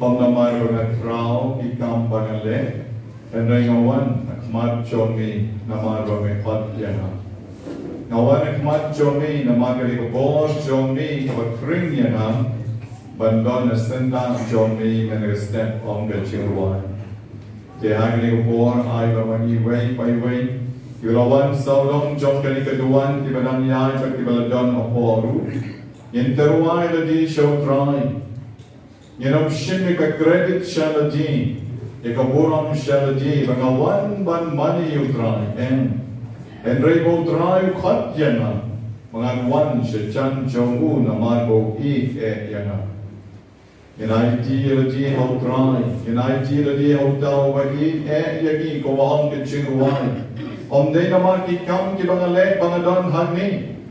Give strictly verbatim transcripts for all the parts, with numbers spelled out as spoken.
Ym namar ba nga khraw ki kam ba nga leh, hynrei nga wan ha khmat jong me namar ba me khot ïa nga. Nga wan ha khmat jong me namar kane ka bor jong me kaba khring ïa nga, ban don ha syndah jong me man ka step kum ka jingrwai. Te ha kane ka por, ai ba ma ngi iwei pa iwei kiba la wan sawdong jong kane ka duwan, kiba dang ïaid bad kiba la don hapoh ruh, ngin tyrwa ïa lade sha U Trai. Ngin ym shim ïa ka credit sha lade, ïa ka burom sha lade ba nga wan ban mane ïa U Trai, em. Hynrei ba U Trai u khot ïa nga ba ngan wan sha jan jong u namar ba u ïeit eh ïa nga. Ngin aiti ïa lade ha U Trai, ngin aiti ïa lade ha uta uba ïeit eh ïa ngi, kumba ong ka jingrwai. Ym dei namar ki kam kiba nga leh ba nga don hangne,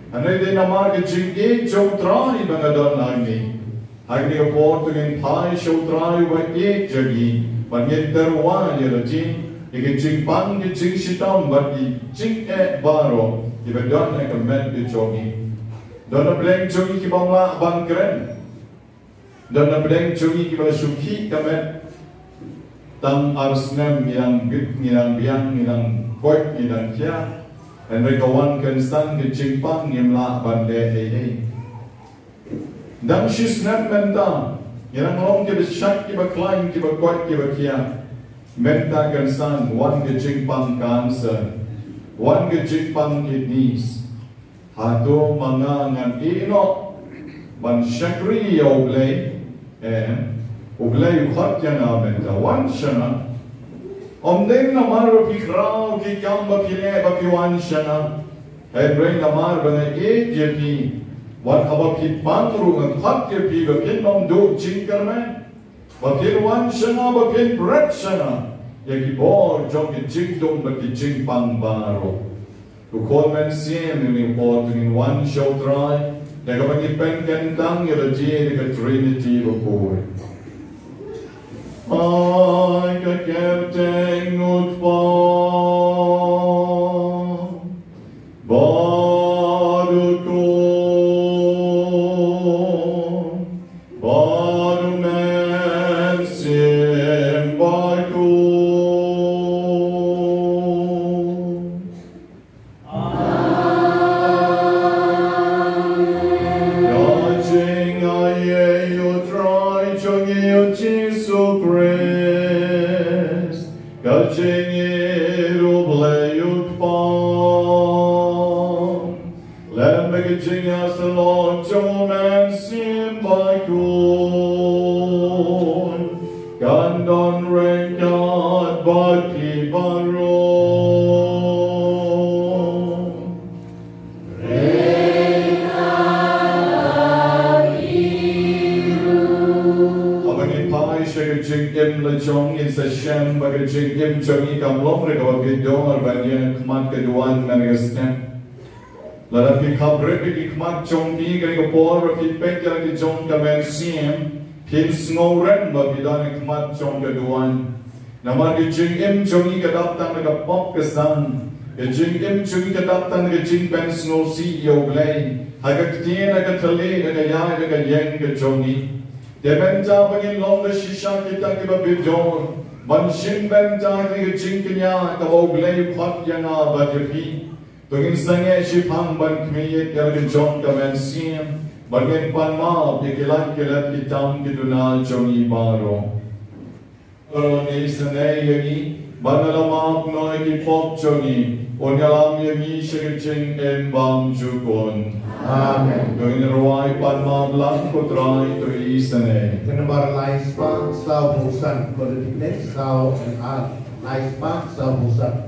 hynrei dei namar ka jingïeit jong U Trai ba nga don hangne. Ha kane ka por to ngin phai sha U Trai uba ïeit ïa ngi, bad ngin tyrwa ïa lade, ïa ki jingpang ki jingshitom bad ki jingeh baroh kiba don ha ka met ka jong ngi. Don na pdeng jong ngi kiba ym lah ban kren. Don na pdeng jong ngi kiba la shu khih ka met. Tang ar snem ngi dang bit, ngi dang biang, ngi dang koit, ngi dang khiah. Hynrei ka wan kynsan ka jingpang, ngim lah ban leh ei ei. Dang shi snem mynta, ngi dang long kiba shait, kiba khlaiñ, kiba koit, kiba khiah. Mynta kynsan wan ka jingpang cancer, wan ka jingpang kidneys. Hato ma nga ngan ïeh noh ban shakri ïa U Blei? Em, U Blei u khot ïa nga mynta, wan sha nga. Ym dei namar ba phi khraw ki kam ba phi leh ba phi wan sha nga, hynrei namar ba nga ïeit ïa phi. Wat haba phi pang ruh nga khot ïa phi ba phin ym duh jingkyrmen, ba phin wan sha nga, ba phin bret sha nga ïa ki bor jong ki jingdum bad ki jingpang baroh. Ko khun mynsiem, ha kane ka por to ngin wan sha U Trai da kaba ngi pynkyntang ïa lade da ka Trinity bakhuid. Ha ka kyrteng U Kpa bad U Khun bad U Mynsiem Bakhuid. Ka jingaiei U Trai jong ngi U Jisu Khrist, ka jingïeit U Blei U Kpa, lem bad ka jingïasyllok jong U Mynsiem Bakhuid, kan don ryngkat bad phi baroh. Sa shem ba ka jingim jong ngi kam long re kaba phi dor ban ïeng ha khmat ka duwan na ka step. Lada phi khapbrip ïa ki khmat jong phi ha kane ka por ba phi peit ïa la ki jong ka mynsiem, phin sngewrem ba phi don ha khmat jong ka duwan. Namar ka jingim jong ngi ka dap tang da ka pop ka san. Ka jingim jong ngi ka dap tang da ka jingpynsngewsih ïa U Blei ha ka ktien, ha ka thylliej, ha ka ïaid, ha ka ïeng ka jong ngi. Te mynta ba ngin long da shisha kita kiba pynjor ban shim bynta ha ka jingkñia kaba U Blei u khot ïa nga bad ïa phi. To ngin sangeh shiphang ban khmih ïa la ka jong ka mynsiem, ban ngin pan map ïa ki lad ki lad, ki tam ki duna jong ngi baroh. Baroh, ngi isynei ïa ngi, ban ïalam map noh ïa ki pop jong ngi, un ïalam ïa ngi sha ka jingim bymjukut. Amen. To ngin rwai pan map lang, Ko Trai, to isynei. Ka nambar lai spah saw phew san, Ko Rit, saw and ar, lai spah saw phew san.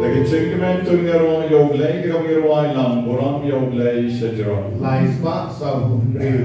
Da ka jingkmen to ngin ïaroh ïa U Blei, da kaba ngin ïaroh ïalam burom ïa U Blei sha jrong. Lai spah saw phew hynriew.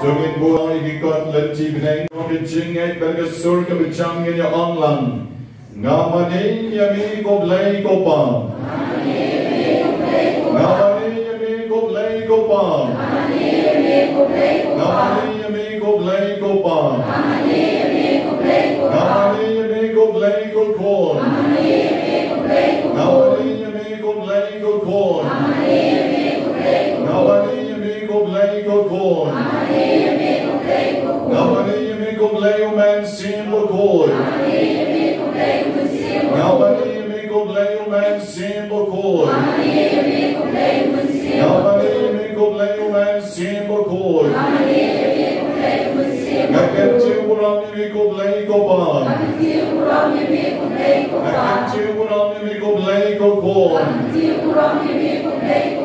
To ngin buh ïa ki kot lynti bneng, ka jingngeit bad ka sur kaba jam, ngin ïa ong lang. Nga mane ïa me ko Blei ko Pa. Nga mane ïa me ko Blei ko Pa. Nga mane ïa me ko Blei ko Pa. Nga mane ïa me ko Blei ko Khun. Nga mane ïa me ko Blei ko Khun. Nga mane ïa me ko Blei ko Khun. Nga mane ïa me ko Blei U Mynsiem Bakhuid. Nga mane ïa me ko Blei U Mynsiem Bakhuid. Nga mane ïa me ko Blei U Mynsiem Bakhuid. Nga kyntiew burom ïa me ko Blei ko Pa. Nga kyntiew burom ïa me ko Blei ko Khun.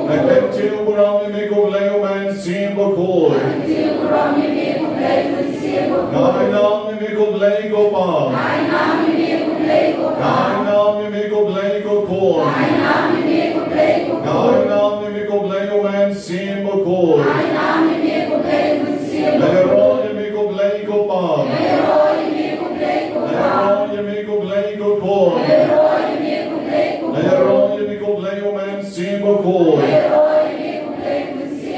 Nga kyntiew burom ïa me ko Blei U Mynsiem Bakhuid. Nga ainam ïa me ko Blei ko Pa. Nga ainam ïa me ko Blei ko Khun. Nga ainam ïa me ko Blei U Mynsiem Bakhuid. Nga ïaroh ïa me ko Blei ko Pa. Nga ïaroh ïa me ko Blei ko Khun. Nga ïaroh ïa me ko Blei U Mynsiem Bakhuid.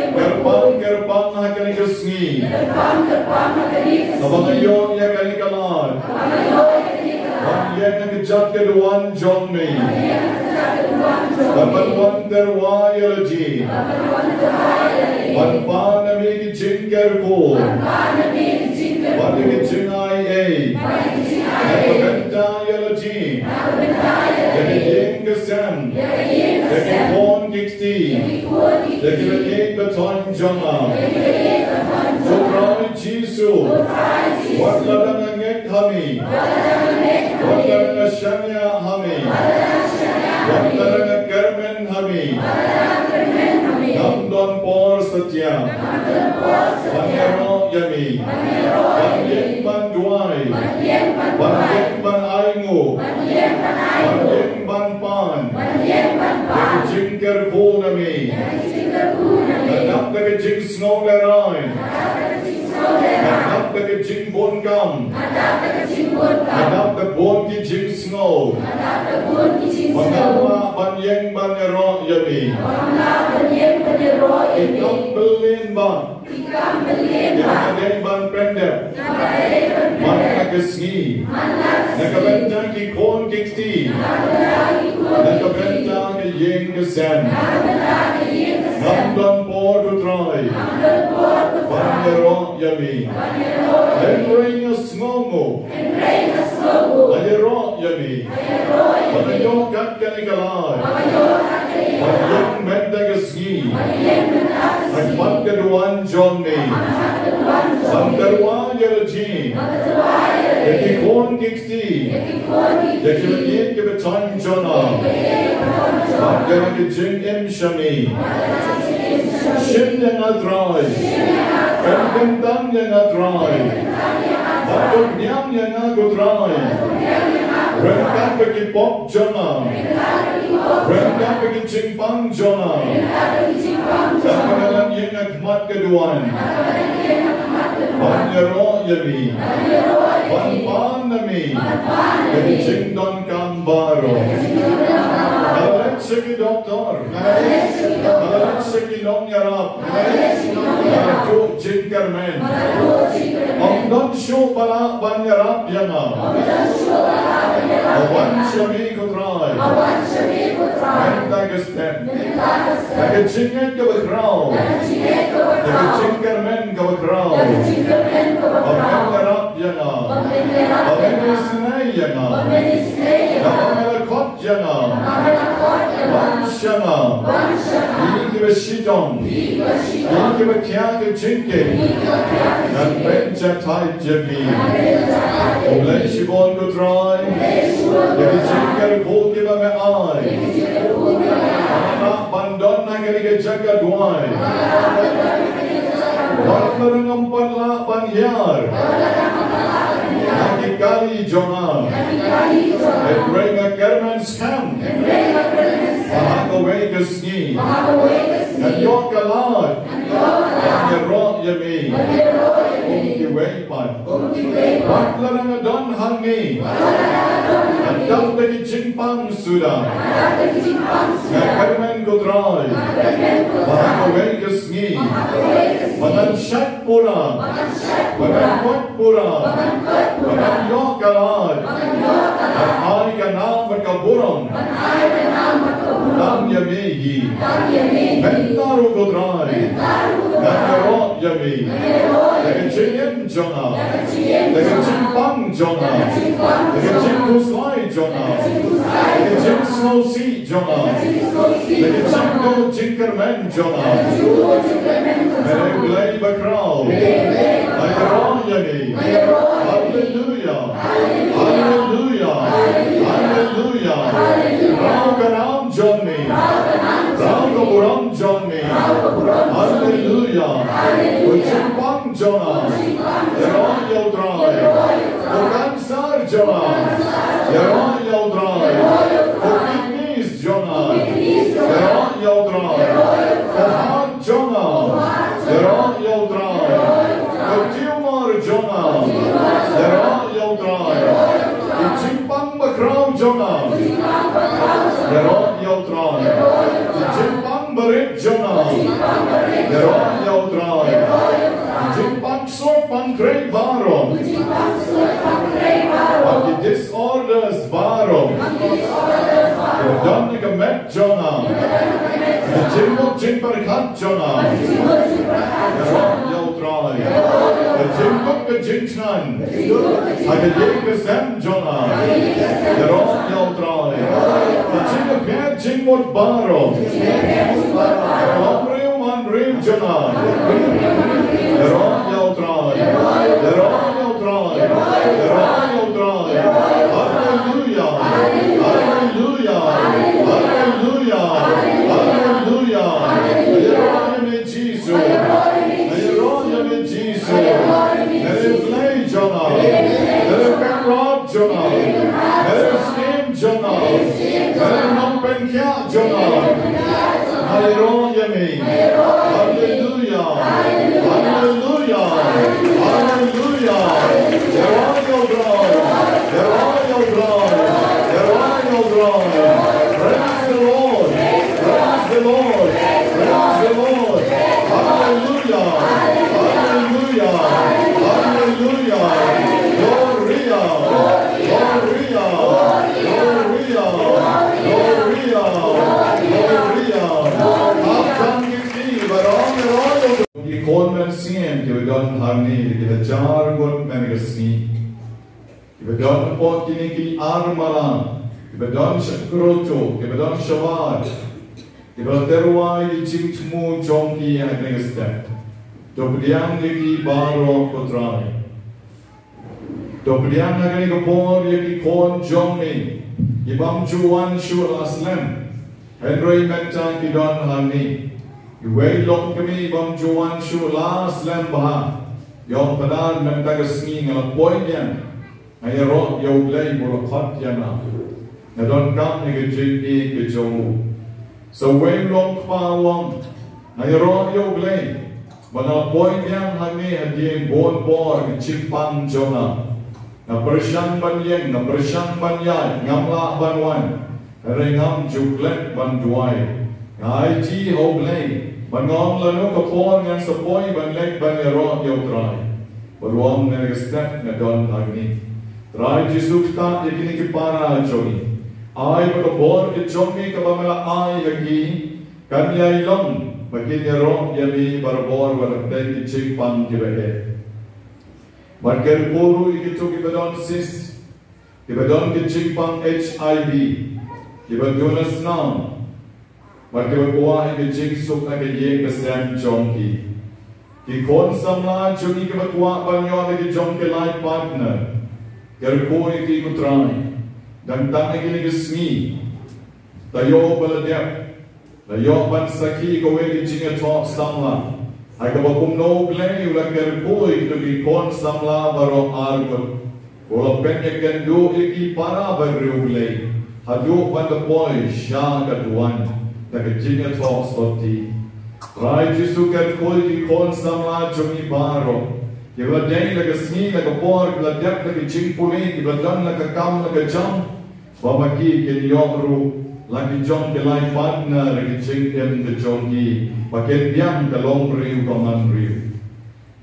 Kyrpang kyrpang ha kane ka sngi, haba nga ïoh ïa kane ka lad ban ïeng ha ka jaka duwan jong me, ban wan tyrwa ïa la jong, ban pan ïa me ki jingkyrkhu, ban ïa ki jingai ei na ka bynta ïa la jong, ïa ka ïing ka sem, ïa ki khun ki kti, ïa ki baieit bathoh jong nga. Ko Trai Jisu, wat la dang nga ngeit ha me, wat la dang nga shaniah ha me, wat la dang nga kyrmen ha me, ngam don por satia ban ïaroh ïa me, ban ïeng ban duwai, ban ïeng ban ainguh, ban ïeng ban pan ïa ka jingkyrkhu na me. Nga dap da ka jingsngew lehraiñ, nga dap da ka jingbun kam, nga dap da bun ki jingsngew ba ngam lah ban ïeng ban ïaroh ïa me. Ki kam byllieng bah ki la dei ban pyndep man la ka sngi na ka bynta ki khun ki kti, na ka bynta ka ïing ka sem. Ngam don por, ko Trai, ban ïaroh ïa me. Hynrei nga sngewnguh, nga ïaroh ïa me. Ba nga ïoh kat kane ka lad ban ïeng mynta ka sngi ha khmat ka duwan jong me, ban tyrwa ïa la jong, ïa ki khun ki kti, ïa ki baieit ki bathoh jong nga, ban ïa ka jingim sha me. Shim ïa nga Trai, pynkyntang ïa nga Trai, bad pynïap ïa nga ko Trai. Ryngkat bad ki pop jong nga, ryngkat bad ki jingpang jong nga, haba nga ïeng ha khmat ka duwan ban ïaroh ïa me, ban pan na me ïa ki jingdonkam baroh. Nga leit sha ki doktor, nga leit sha ki nongïarap, nga la duh jingkyrmen. Ym don shuh ba lah ban ïarap ïa nga. Nga wan sha me ko Trai mynta ka step, da ka jingngeit kaba khraw, da ka jingkyrmen kaba khraw. Ba men ïarap ïa nga, ba men isynei ïa nga, ba men la khot ïa nga. Wan sha nga, ïa kiba shitom, ïa kiba thiah ka jingkit, ngan pynjah thait ïa ki. Khublei shibun ko Trai ïa ki jingkyrkhu kiba me ai. Nga lah ban don ha kane ka jaka duwai, wat la ngam pat lah ban hiar na ki kali jong nga, hynrei nga kyrmen skhem ba ha kawei ka sngi ngan ïoh ka lad ban ïaroh ïa me. Wei pat. Wat la nga don hangne. Nga dap da ki jingpang suda. Nga kyrmen ko Trai. Ba ha kawei ka sngi. Ba ngan shait pura. Ba ngan koit pura. Ba ngan ïoh ka lad. Ban ai ka nam bad ka burom. Tang ïa me hi. Mynta ruh ko Trai. Ngan ïaroh ïa me. Da ka jingim jong nga. Da ka jingpang jong nga. Da ka jingkhuslai jong nga. Da ka jingsngewsih jong nga. Da ka jingduh jingkyrmen jong nga. Hynrei Blei bakhraw. Nga ïaroh ïa me. Haleluya. Haleluya. Haleluya. Rah ka nam jong me. Rah ka burom jong me. Haleluya. Ko jingpang jong nga. Ïaroh ïa u Trai. Ko cancer jong nga. Ïaroh ïa u Trai. Ko kidneys jong nga. Ïaroh ïa u Trai. Ko heart jong nga. Ïaroh ïa u Trai. Ka tumor jong nga. Ïaroh ïa u Trai. Ki jingpang bakhraw jong nga. Ïaroh ïa u Trai. Ki jingpang barit jong nga. Ïaroh ïa u Trai. Ki jingpang suk pang krei baroh. Bad ki disorders baroh. Ki don ha ka met jong nga. Ki jingmut jingpyrkhat jong nga. Ïaroh ïa u Trai. Ka jingmut ka jingthngan. Ha ka ïing ka sem jong nga. Ïaroh ïa u Trai. Ka jingpher jingmut baroh. Ka long briew man briew jong nga. Ïaroh ïa u Trai. Ïaroh ïa u Trai. Ïaroh ïa u Trai. Haleluya. Haleluya. Haleluya. Haleluya. Ïaroh ïa me Jisu. Ïaroh ïa me Jisu. Nga dei u Blei jong nga. Nga dei u Kynrad jong nga. Nga dei u Syiem jong nga. Nga dei u Nongpynkhiah jong nga. Nga ïaroh ïa me. Haleluya. Haleluya. Haleluya. Ïaroh ïa u Trai. Ïaroh ïa u Trai. Ïaroh ïa u Trai. Praise the Lord. Praise the Lord. Praise the Lord. Haleluya. Haleluya. Haleluya. Gloria. Gloria. Gloria. Gloria. Gloria. Ap tang ki kti, barong, barong. Ki khun mynsiem kiba don hangne, ki hajar ngut man ka sngi. Kiba don hapoh kine ki ar mala, kiba don sha Korocho, kiba don shabar, kiba la tyrwa ïa ki jingthmu jong ki ha kane ka step. To pdiang ïa ki baroh ko Trai. To pdiang ha kane ka por ïa ki khun jong me, ki bym ju wan shuh la slem. Hynrei mynta ki don hangne. Iwei i longkmie i bym ju wan shuh la slem bha. Ïoh pynban mynta ka sngi nga la poi biang. Nga ïaroh ïa U Blei ba u la khot ïa nga. Nga donkam ïa ka jingïeit ka jong u. Sa uwei u longkpa u ong, nga ïaroh ïa U Blei ba nga la poi biang hangne hadien bun por, ka jingpang jong nga. Nga pyrshang ban ïeng, nga pyrshang ban ïaid, ngam lah ban wan. Hynrei ngam ju klet ban duwai. Nga aiti ha U Blei ban ong lano ka por ngan sa poi ban leit ban ïaroh ïa U Trai. Bad u ong, na ka step nga don hangne. Trai Jisu, ktah ïa kine ki para jong ngi. Ai ba ka bor ka jong me kaba me la ai ha ki kan ïai long ba kin ïaroh ïa me barabor wat la pdeng ki jingpang kiba heh. Bad kyrkhu ruh ïa kito kiba don cyst, kiba don ki jingpang H I V, kiba duna snam, bad kiba kwah ïa ka jingsuk ha ka ïing ka sem jong ki. Ki khun samla jong ngi kiba kwah ban ïoh da ki jong ki life partner, kyrkhu ïa ki ko Trai. Dang tang ha kine ki sngi, taïew ba la dep, la ïoh ban sakhi kawei ka jingïathoh samla. Ha kaba kumno U Blei u la kyrkhu ïa kito ki khun samla baroh arngut. U la pynïakynduh ïa ki para bad U Blei haduh ban da poi sha ka duwan da ka jingïathoh sotti. Trai Jisu, kyrkhu ïa ki khun samla jong ngi baroh. Kiba la dei la ka sngi la ka por, kiba la dep la ki jingpule, kiba la don la ka kam la ka jam, ba ma ki kin ïoh ruh la ki jong ki lai partner ki jingim ki jong ki, ba kin biang ka long briew ka man briew.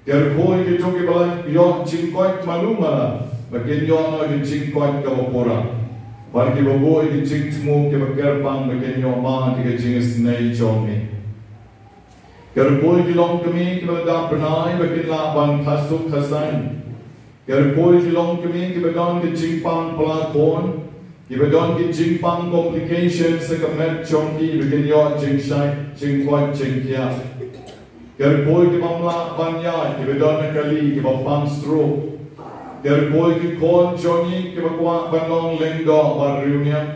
Kyrkhu ïa kito kiba la ïoh jingkoit malu mala, ba kin ïoh noh ki jingkoit kaba pura. Bad kiba buh ïa ki jingthmu kiba kyrpang, ba kin ïoh mad ïa ki jingisynei jong me. Kyrkhu ïa ki longkmie kiba la dap bnai, ba kin lah ban kha suk kha saiñ. Kyrkhu ïa ki longkmie kiba don ki jingpang pla khun, kiba don ki jingpang complications ha ka met jong ki, ba kin ïoh jingshai jingkoit jingkhiah. Kyrkhu ïa ki bym lah ban ïaid, kiba don ha kali, kiba pang stroke. Kyrkhu ïa ki khun jong ngi kiba kwah ban long lyngdoh bad riewniam,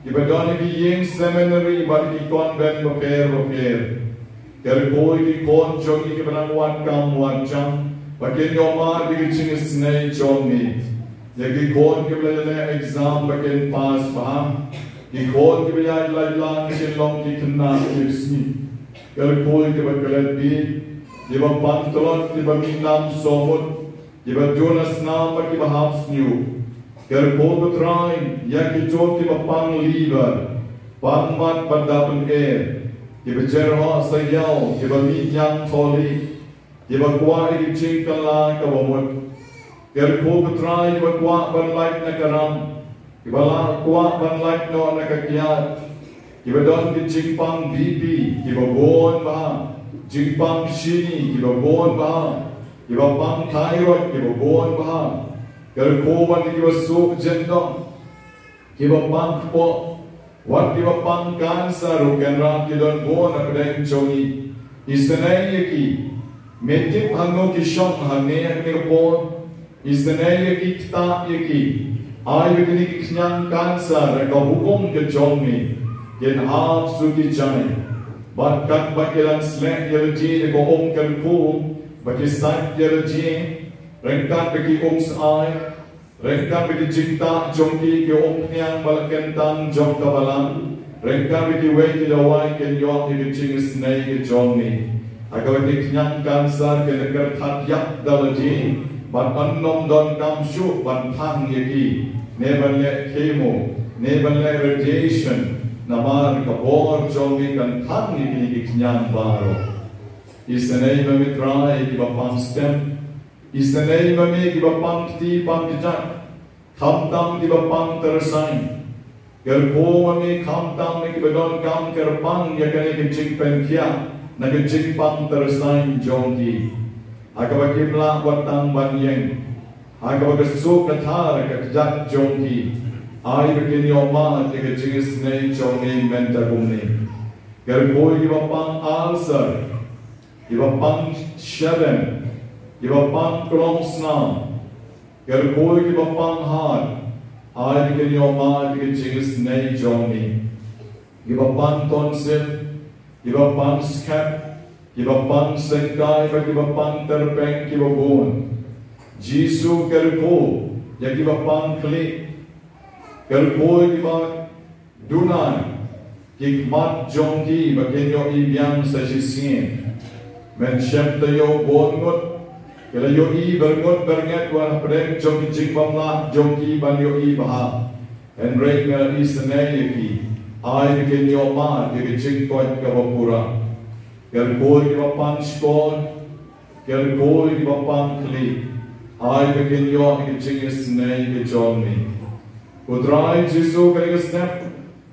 kiba don ha ki ïing seminary bad ki convent bapher bapher. Kyrkhu ïa ki khun jong ngi kiba nang wad kam wad jam, ba kin ïoh mad ïa ki jingisynei jong me. Ïa ki khun kiba la leh exam ba kin pass bha. Ki khun kiba ïaid lait lang, kin long ki khynnah ki sngi. Kyrkhu ïa kiba klet bit, kiba pang tlot, kiba mih nam sawmut, kiba duna snam bad kiba hap sniew. Kyrkhu ko Trai ïa kito kiba pang liver, pang mat bad da pyner, kiba jer hok sa ïaw, kiba mih ñiang tholi, kiba kwah ïa ki jingkylla kaba mut. Kyrkhu ko Trai kiba kwah ban lait na ka ram, kiba la kwah ban lait noh na ka kiad, kiba don ki jingpang B P kiba bun bha, jingpang shini kiba bun bha, kiba pang thyroid kiba bun bha. Kyrkhu ban ïa kiba suk jyndong, kiba pang kpoh, wat kiba pang cancer ruh, Kynrad, ki don bun hapdeng jong ngi. Isynei ïa ki. Me tip hangno ki shong hangne ha kane ka por. Isynei ïa ki, ktah ïa ki. Ai ba kine ki khñiang cancer ha ka hukum ka jong me kin hap suk ki jai. Bad katba ki dang sleh ïa lade da ka um Kyrkhu, ba ki sait ïa lade ryngkat bad ki um shai, ryngkat bad ki jingtah jong ki, ki umphniang ba la kyntang jong ka balang, ryngkat bad kiwei ki dawai, kin ïoh ïa ki jingisynei ki jong me. Ha kaba ki khñiang cancer kin da kyrthat ïap da lade, bad ym don kam shuh ban thang ïa ki, ne ban leh chemo, ne ban leh radiation, namar ka bor jong me kan thang ïa kine ki khñiang baroh. Isynei ma me Trai ïa kiba pang stent. Isynei ma me kiba pang kti pang kjat, khamtam kiba pang tyrsain. Kyrkhu ma me khamtam ïa kiba donkam kyrpang ïa kane ka jingpynkhiah na ka jingpang tyrsain jong ki, ha kaba kim lah wat tang ban ïeng, ha kaba ka suk ka thar ka kjat jong ki. Ai ba kin ïoh mad ïa ka jingisynei jong me mynta kumne. Kyrkhu ïa kiba pang ulcer, kiba pang shadem, kiba pang klongsnam. Kyrkhu ïa kiba pang heart, ai ba kin ïoh mad ïa ka jingisynei jong me. Kiba pang tonsil, kiba pang skep, kiba pang syngkai bad kiba pang tyrpeng kiba bun. Jisu, kyrkhu ïa kiba pang khlieh. Kyrkhu ïa kiba duna ki khmat jong ki ba kin ïohi biang sa shisien. Men shem taïew bun ngut ki la ïohi berngut bernget wat hapdeng jong ki jingbymlah jong ki ban ïohi bha. Hynrei nga isynei ïa ki, ai ba kin ïoh mad ïa ka jingkoit kaba pura. Kyrkhu ïa kiba pang shkor, kyrkhu ïa kiba pang khlieh, ai ba kin ïoh ïa ka jingisynei ka jong me. Ko Trai Jisu, kane ka step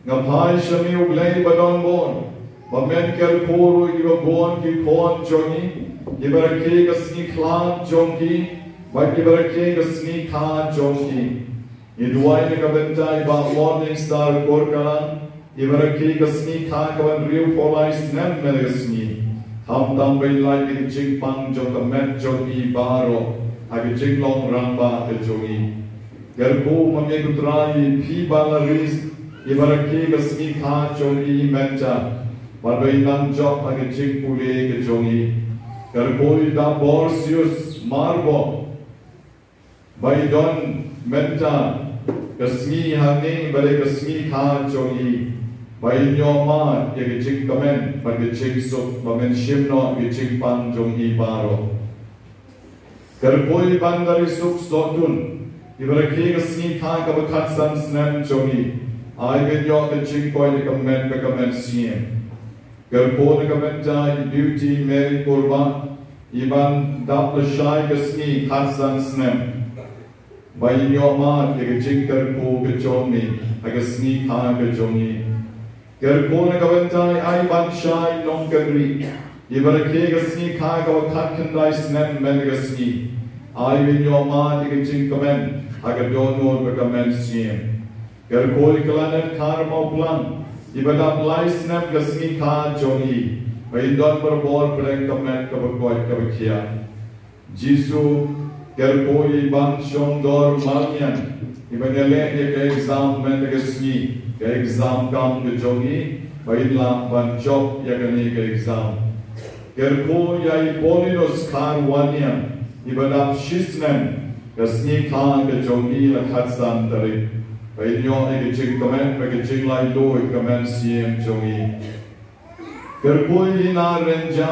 nga phai sha me, U Blei ba donbor, ba men kyrkhu ruh ïa kiba bun ki khun jong ngi, kiba rakhe ka sngi khlad jong ki bad kiba rakhe ka sngi kha jong ki. Ngi duwai na ka bynta i Bah Morning Star Kurkalang, iba rakhe ka sngi kha kaban hynriewphew lai snem mynta ka sngi. Khamtam ba in lait ïa ka jingpang jong ka met jong i baroh ha ka jinglong rangbah ka jong i. Kyrkhu ma me ko Trai ïa i Phi Balaris, iba rakhe ka sngi kha jong i mynta, bad ba in nang jop ha ka jingpule ka jong i. Kyrkhu ïa i Bah Borsius Marbok, ba i don mynta ka sngi hangne ba dei ka sngi kha jong i, ba in ïoh mad ïa ka jingkmen bad ka jingsuk, ba men shim noh ïa ka jingpang jong i baroh. Kyrkhu ban da ri suk sohtun, iba rakhe ka sngi kha kaba khatsan snem jong ngi. Ai ban ïoh ka jingkoit ïa ka met bad ka mynsiem. Kyrkhu na ka bynta i Beauty Mary Kurbah, iban dap lashai ka sngi khatsan snem. Ba in ïoh mad ïa ka jingkyrkhu ka jong ngi ha ka sngi kha ka jong ngi. Kyrkhu na ka bynta i Aibanshai Nongkynrih, iba rakhe ka sngi kha kaba khatkhyndai snem mynta ka sngi. Ai ban ïoh mad ïa ka jingkmen ha ka dohnud bad ka mynsiem. Kyrkhu ïa i Khlanet Kharmawplang, iba dap lai snem ka sngi kha jong ngi. Ba in don barabor pdeng ka met kaba koit kaba khiah. Jisu, kyrkhu ïa i Banshongdor Malngiang, iban ïaleh ïa ka exam mynta ka sngi, ka exam kam ka jong ngi, ba in lah ban jop ïa kane ka exam. Kyrkhu ïa i Paulinus Kharwaniang, iba dap shisnem ka sngi kha ka jong ngi, la khatsan tarik. Ba in ïoh ïa ka jingkmen bad ka jinglaitluid ka mynsiem jong ngi. Kyrkhu ïa i Narenja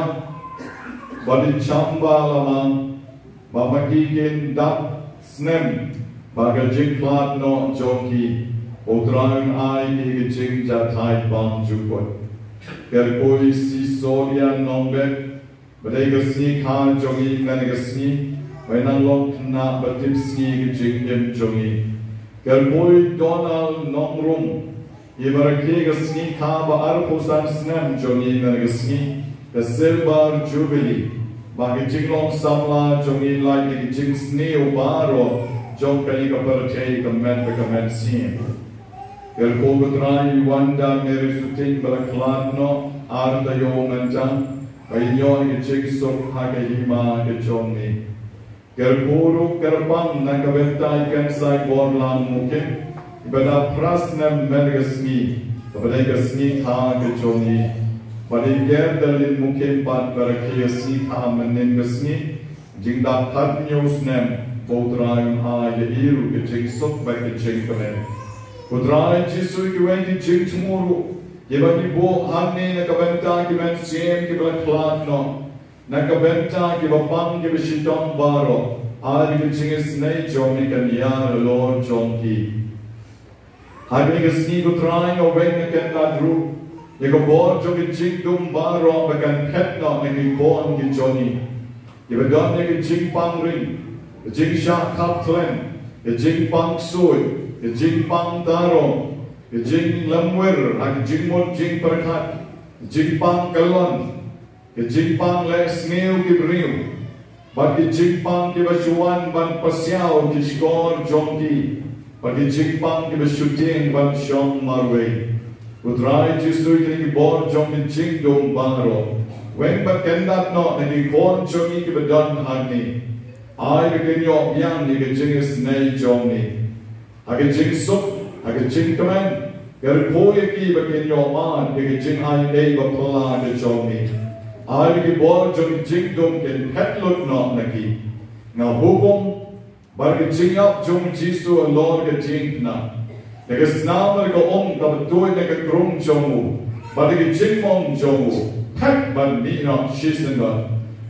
bad i Chamba Lamang, ba ma ki kin dap snem bad ka jingkhlad noh jong ki. U Trai un ai ki ka jingjahthait bymjukut. Kyrkhu ïa i Sisoria Nongbet, ba dei ka sngi kha jong ngi mynta ka sngi. Ba in nang long khynnah ba tipsngi ka jingim jong ngi. Kyrkhu ïa i Donald Nongrum, iba rakhe ka sngi kha ba arphew san snem jong ngi mynta ka sngi, ka Silver Jubilee. Ba ka jinglong samla jong ngi lait ïa ka jingsniew baroh jong kane ka pyrthei, ka met bad ka mynsiem. Kyrkhu ko Trai ïa i Wanda Mary Suting, ba la khlad noh ar taïew mynta. Ba in ïoh ïa ka jingsuk ha ka hima ka jong ngi. Kyrkhu ruh kyrpang na ka bynta i Kensai Borlang Mukim, iba dap phra snem mynta ka sngi, kaba dei ka sngi kha ka jong ngi. Bad i Gerda Lynn Mukim pat, ba rakhe ka sngi kha mynnin ka sngi, jingdap khathynñiew snem. Ko Trai un ai ïa i ruh ka jingsuk bad ka jingkmen. Ko Trai Jisu, kiwei ki jingthmu ruh kiba ngi buh hangne na ka bynta ki mynsiem kiba la khlad noh, na ka bynta kiba pang kiba shitom baroh, ai ba ka jingisynei jong ngi kan ïar halor jong ki. Ha kane ka sngi ko Trai, nga weng nga kyndat ruh ïa ka bor jong ka jingdum baroh ba kan phet noh na ki khun ki jong ngi. Kiba don ïa ka jingpang ring, ka jingshah khap khlem, ka jingpang ksuid, ka jingpang tarong, ka jinglem wir ha ka jingmut jingpyrkhat, ka jingpang kyllon, ka jingpang leh sniew ki briew, bad ka jingpang kiba shu wan ban pasiaw ki shkor jong ki, bad ka jingpang kiba shu tieng ban shong marwei. Ko Trai Jisu, ïa kine ki bor jong ka jingdum baroh, weng bad kyndat noh na ki khun jong ngi kiba don hangne. Ai ba kin ïoh biang ïa ka jingisynei jong ngi. Ha ka jingsuk, ha ka jingkmen, kyrkhu ïa ki ba kin ïoh mad ïa ka jingai ei ba phylla ka jong ngi. Ai ba ki bor jong ka jingdum kin phet lut noh na ki. Nga hukum ba ka jingïap jong u Jisu halor ka diengphna, da ka snam bad ka um kaba tuid na ka krung jong u, bad da ka jingmong jong u, phet ban mih noh shisien bha.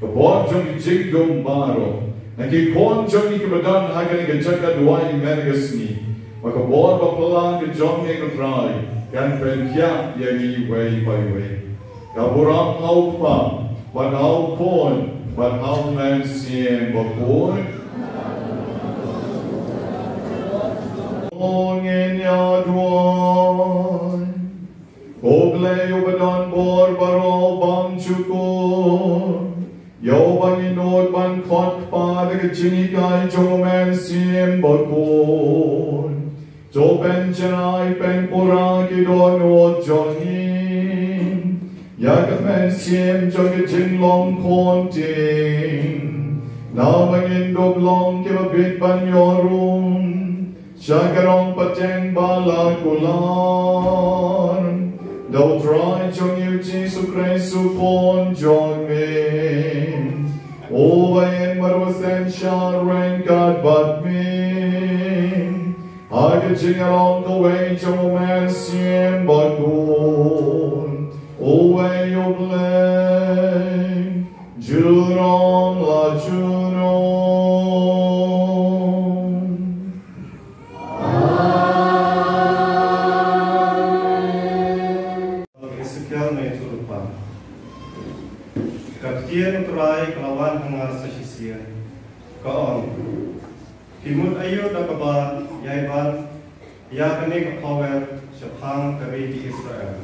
Ka bor jong ka jingdum baroh na ki khun jong ngi kiba don ha kane ka jaka duwai mynta ka sngi, bad ka bor ba phylla ka jong ngi, ko Trai, kan pynkhiah ïa ngi iwei pa iwei. Ka burom ha u Kpa, bad ha u Khun, bad ha u Mynsiem Bakhuid. Ngin ïa duwai. Ko Blei uba don bor baroh bymjukut, ïa uba ngi nud ban khot kpa da ka jinghikai jong u Mynsiem Bakhuid, to pynjngai pynpura ki dohnud jong ngi ïa ka mynsiem jong ka jinglong khun tieng, namar ba ngin dup long kiba bit ban ïoh rung sha ka rong pateng ba la kular, da u Trai jong ngi u Jisu Khrist u Khun jong me, uba ïeng bad uba synshar ryngkat bad me ha ka jinglong kawei jong u Mynsiem Bakhuid, uwei U Blei, jurong la jurong. Ka ktien U Trai ka la wan ha nga sa shisien, ka ong: Phi mut aïu da kaba ïai ban ïa kane ka khawar shaphang ka ri ki Israel?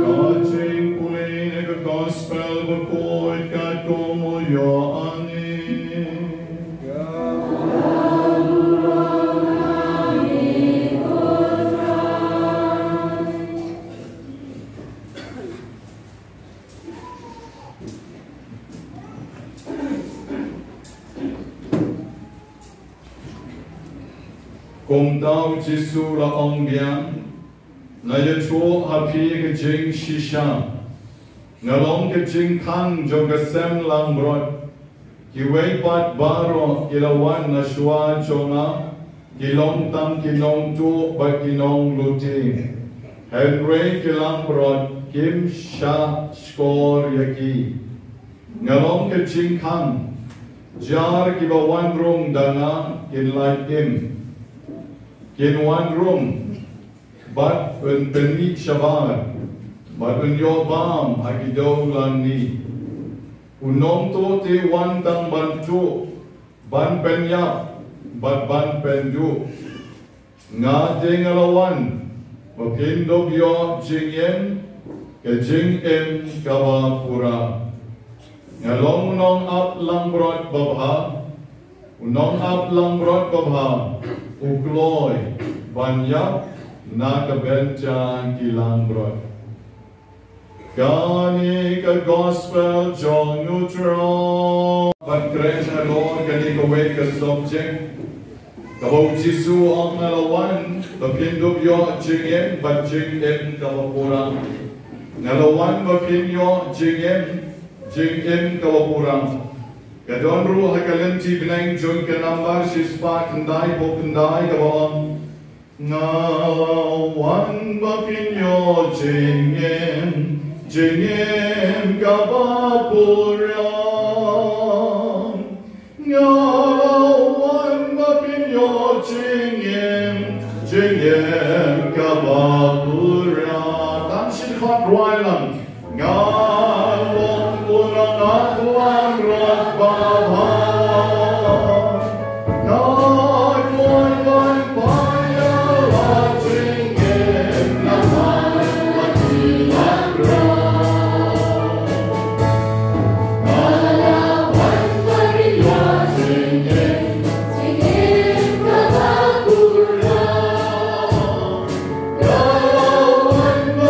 Ka jingpule na ka Gospel bakhuid katkum u Ïoannis. Kumta u Jisu u la ong biang: Nga ïathuh ha phi ka jingshisha, nga long ka jingkhang jong ka sem langbrot. Kiwei pat baroh ki la wan na shuwa jong nga, ki long tang ki nongtuh bad ki nonglute, hynrei ki langbrot kim shah shkor ïa ki. Nga long ka jingkhang, jar kiba wan rung da nga kin lait im. Kin wan rung, bad un pynmih shabar, bad un ïoh bam ha ki dewlynnong. U nongtuh te u wan tang ban tuh, ban pynïap, bad ban pynduh. Nga te nga la wan ba phin dup ïoh jingim, ka jingim kaba pura. Nga long u nongap langbrot babha. U nongap langbrot babha u kloi ban ïap na ka bynta ki langbrot. Kane ka Gospel jong u Trai. Ban kren halor kane kawei ka subject, kaba u Jisu u ong: Nga la wan ba phin dup ïoh jingim bad jingim kaba pura. Nga la wan ba phin ïoh jingim, jingim kaba pura. Ka don ruh ha ka lynti bneng jong ka nambar shispah khyndai phew khyndai kaba ong: Nga la wan ba phin ïoh jingim, jingim kaba pura. Nga la wan ba phin ïoh jingim, jingim kaba pura. Khot rwai lang. Nga long u nongaklan radbah bha. Nga kwah ban paw ïa la jingim na la ki la bra. Nga la wan ban ïoh jingim, jingim kaba pura. Nga la wan ba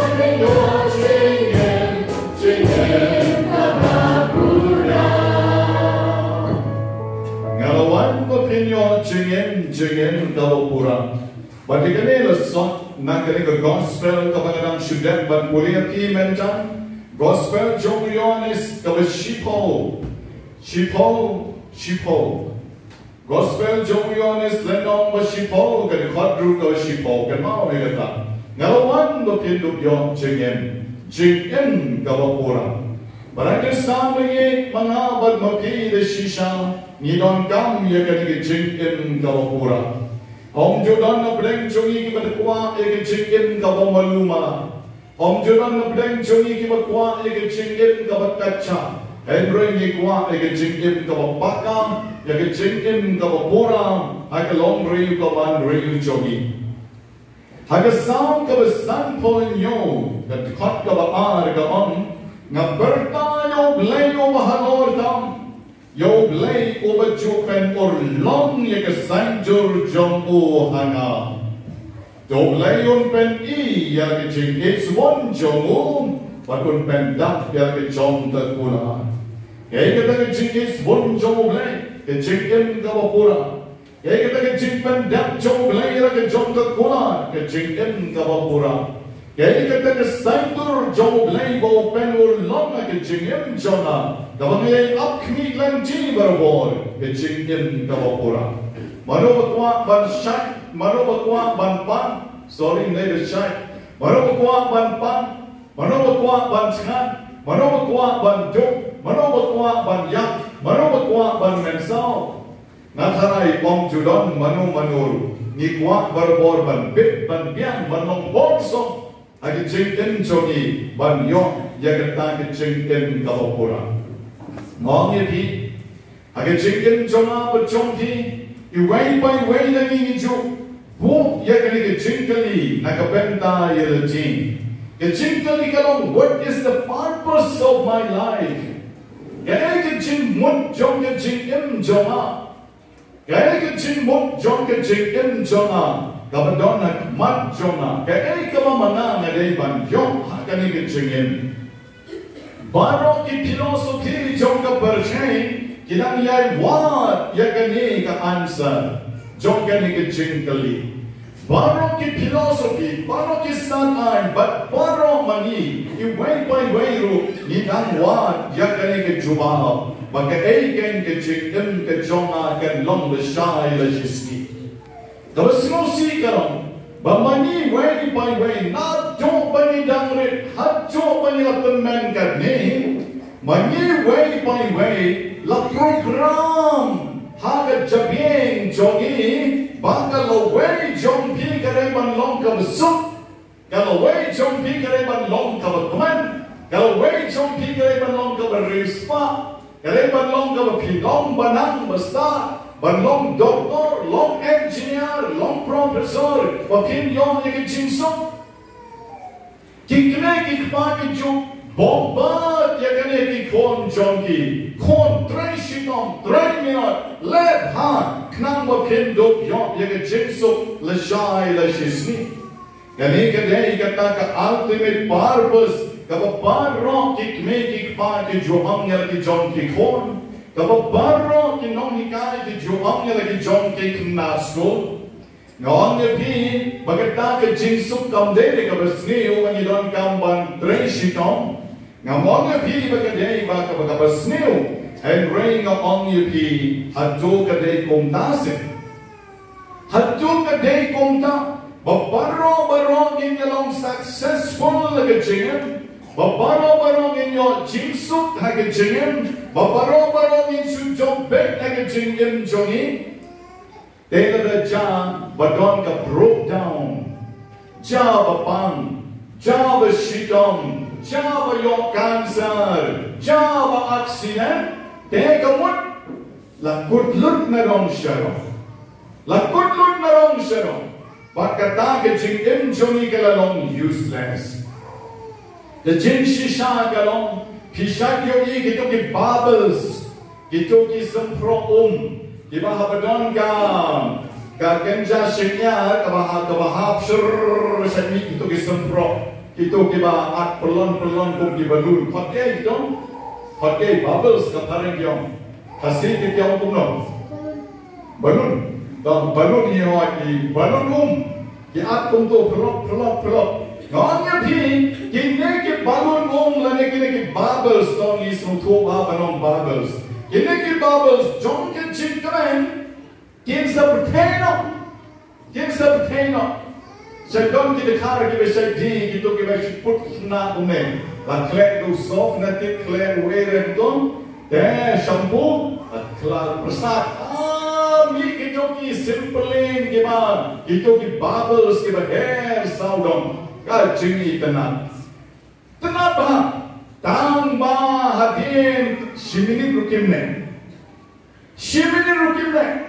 phin ïoh jingim, jingim kaba pura. Bad ïa kane la sot na kane ka gospel kaba nga dang shu dep ban pule ïa phi mynta. Gospel jong u Ïoannis kaba shiphew. Shiphew, shiphew. Gospel jong u Ïoannis lynnong ba shiphew, ka dkhot ruh kaba shiphew, kynmaw ïa kata. Nga la wan ba phin dup ïoh jingim, jingim kaba pura. Bad ha ka San Bnai ma nga bad ma phi da shisha ngi donkam ïa kane ka jingim kaba pura. Ym ju don na pdeng jong ngi kiba kwah ïa ka jingim kaba malu mala. Ym ju don na pdeng jong ngi kiba kwah ïa ka jingim kaba khatshah. Hynrei ngi kwah ïa ka jingim kaba paka, ïa ka jingim kaba pura, ha ka longbriew kaba briew jong ngi. Ha ka Salm kaba sanphew hynñiew, ka dkhot kaba ar ka ong, nga pyrta ïa U Blei uba halor tam. Ïa U Blei uba ju pynurlong ïa ka saiñdur jong u ha nga. Te U Blei un pyni ïa ka jingisbun jong u, bad un pyndap ïa ka jong ka kular. Kaei kata ka jingisbun jong U Blei, ka jingim kaba pura. Kaei kata ka jingpyndap jong U Blei ïa ka jong ka kular, ka jingim kaba pura. Kaei kata ka saiñdur jong U Blei ba u pynurlong ha ka jingim jong nga, kaba nga ïai ap khmih lynti barabor, ka jingim kaba pura. Mano ba kwah ban shait, mano ba kwah ban pan, sorry, ym dei ban shait. Mano ba kwah ban pan, mano ba kwah ban thngan, mano ba kwah ban duk, mano ba kwah ban ïap, mano ba kwah ban mynsaw. Nga tharai ym ju don mano mano ruh, ngi kwah barabor ban bit ban biang ban long bor song ha ka jingim jong ngi ban ïoh ïa kata ka jingim kaba pura. Nga ong ïa phi, ha ka jingim jong nga bad jong phi, iwei pa iwei na ngi ngi ju buh ïa kane ka jingkylli na ka bynta ïa lade. Ka jingkylli ka long, what is the purpose of my life? Kaei ka jingmut jong ka jingim jong nga? Kaei ka jingmut jong ka jingim jong nga kaba don ha khmat jong nga? Kaei kaba ma nga nga dei ban ïoh ha kane ka jingim? Baroh ki philosophy jong ka pyrthei ki dang ïai wad ïa kane ka answer jong kane ka jingkylli. Baroh ki philosophy, baroh ki saiñ bad baroh ma ngi, iwei pa iwei ruh, ngi dang wad ïa kane ka jubab ba kaei keiñ ka jingim ka jong nga kan long lashai lashisngi. Kaba sngewsih ka long ba ma ngi iwei pa iwei, naduh ba ngi dang rit haduh ba ngi la tymmen katne, ma ngi iwei pa iwei la program ha ka jabieng jong ngi ba ka lawei jong phi ka dei ban long kaba suk, ka lawei jong phi ka dei ban long kaba kmen, ka lawei jong phi ka dei ban long kaba riewspah, ka dei ban long kaba phi long ba nang ba stad, ban long doktor, long engineer, long professor, ba phin ïoh ïa ka jingsuk. Ki kmie ki kpa ki ju bom bad ïa kane ki khun jong ki. Khun, trei shitom, trei mihnot, leh bha, khnang ba phin dup ïoh ïa ka jingsuk lashai lashisngi. Kane ka dei kata ka ultimate purpose kaba baroh ki kmie ki kpa ki ju ong ïa la ki jong ki khun, kaba baroh ki nonghikai ki ju ong ïa la ki jong ki khynnah skul. Nga ong ïa phi ba kata ka jingsuk kam dei da kaba sniew ba ngi donkam ban trei shitom. Nga ong ïa phi ba ka dei ba kaba, kaba sniew. Hynrei nga ong ïa phi, hato ka dei kumta seh? Hato ka dei kumta ba baroh baroh ngin ïa long successful ha ka jingim, ba baroh baroh ngin ïoh jingsuk ha ka jingim, ba baroh baroh ngin shu jop beit ha ka jingim jong ngi? Te lada jia ba don ka breakdown, jia ba pang, Jia ba shitom, jia ba ïoh cancer, jia ba accident, te ka mut la kut lut na dong sha dong. La kut lut na dong sha dong. Bad kata ka jingim jong ngi ka la long useless. Ka jingshisha ka long, phi shait ïohi kito ki bubbles, kito ki symproh um, kiba haba don ka, ka kynja shynñiar, kaba ha, kaba hap shur shait mih kito ki symproh, kito kiba at pylon pylon kum ki balloon. Phot ïa kito, phot ïa bubbles ka phareng ki ong. Khasi ki ong kumno? Balloon. Ba balloon hi hoi ki balloon um. Ki at kumto phlop phlop phlop. Nga ong ïa phi, kine ki balloon um lane kine ki bubbles to ngi sngewthuh ba ban ong bubbles. Kine ki bubbles jong ki jingkmen kin sa pyrthei noh. Kin sa pyrthei noh. Sa don ki dkhar kiba sa die kito kiba sa put na kumne. La khleh tu soft na tip khleh wei rem tun. Te shampoo, la khleh pyrsa. Ah, mi kito ki simpelin kiba, kito ki bubbles kiba her sawdong. Ka jingitynnat. Tynnat bha, tang ba hadien shi minit ruh kim neh. Shi minit ruh kim neh.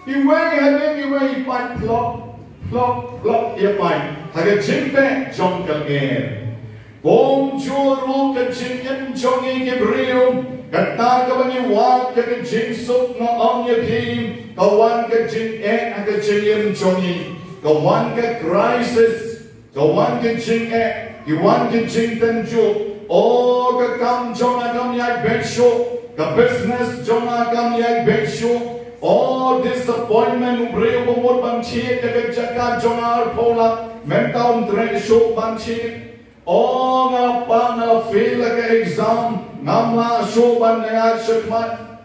Iwei hadien iwei i pait phlop, phlop, phlop ïa pait. Ha ka jingpeh jong ka lyer. Kumjuh ruh ka jingim jong ngi ki briew. Kata kaba ngi wad ka, ka jingsuk nga ong ïa phi. Ka wan ka jingeh ha ka jingim jong ngi. Ka wan ka crisis. Ka wan ka jingeh, ki wan ka jingtynjuh. O, ka kam jong nga kam ïaid beit shuh, ka business jong nga kam ïaid beit shuh. O, disappointment, u briew uba mut ban thied ïa ka jaka jong nga arphew lak, mynta um treh shuh ban thied. O, nga pang, nga fail ïa ka exam, ngam lah shuh ban ïaid shakhmat.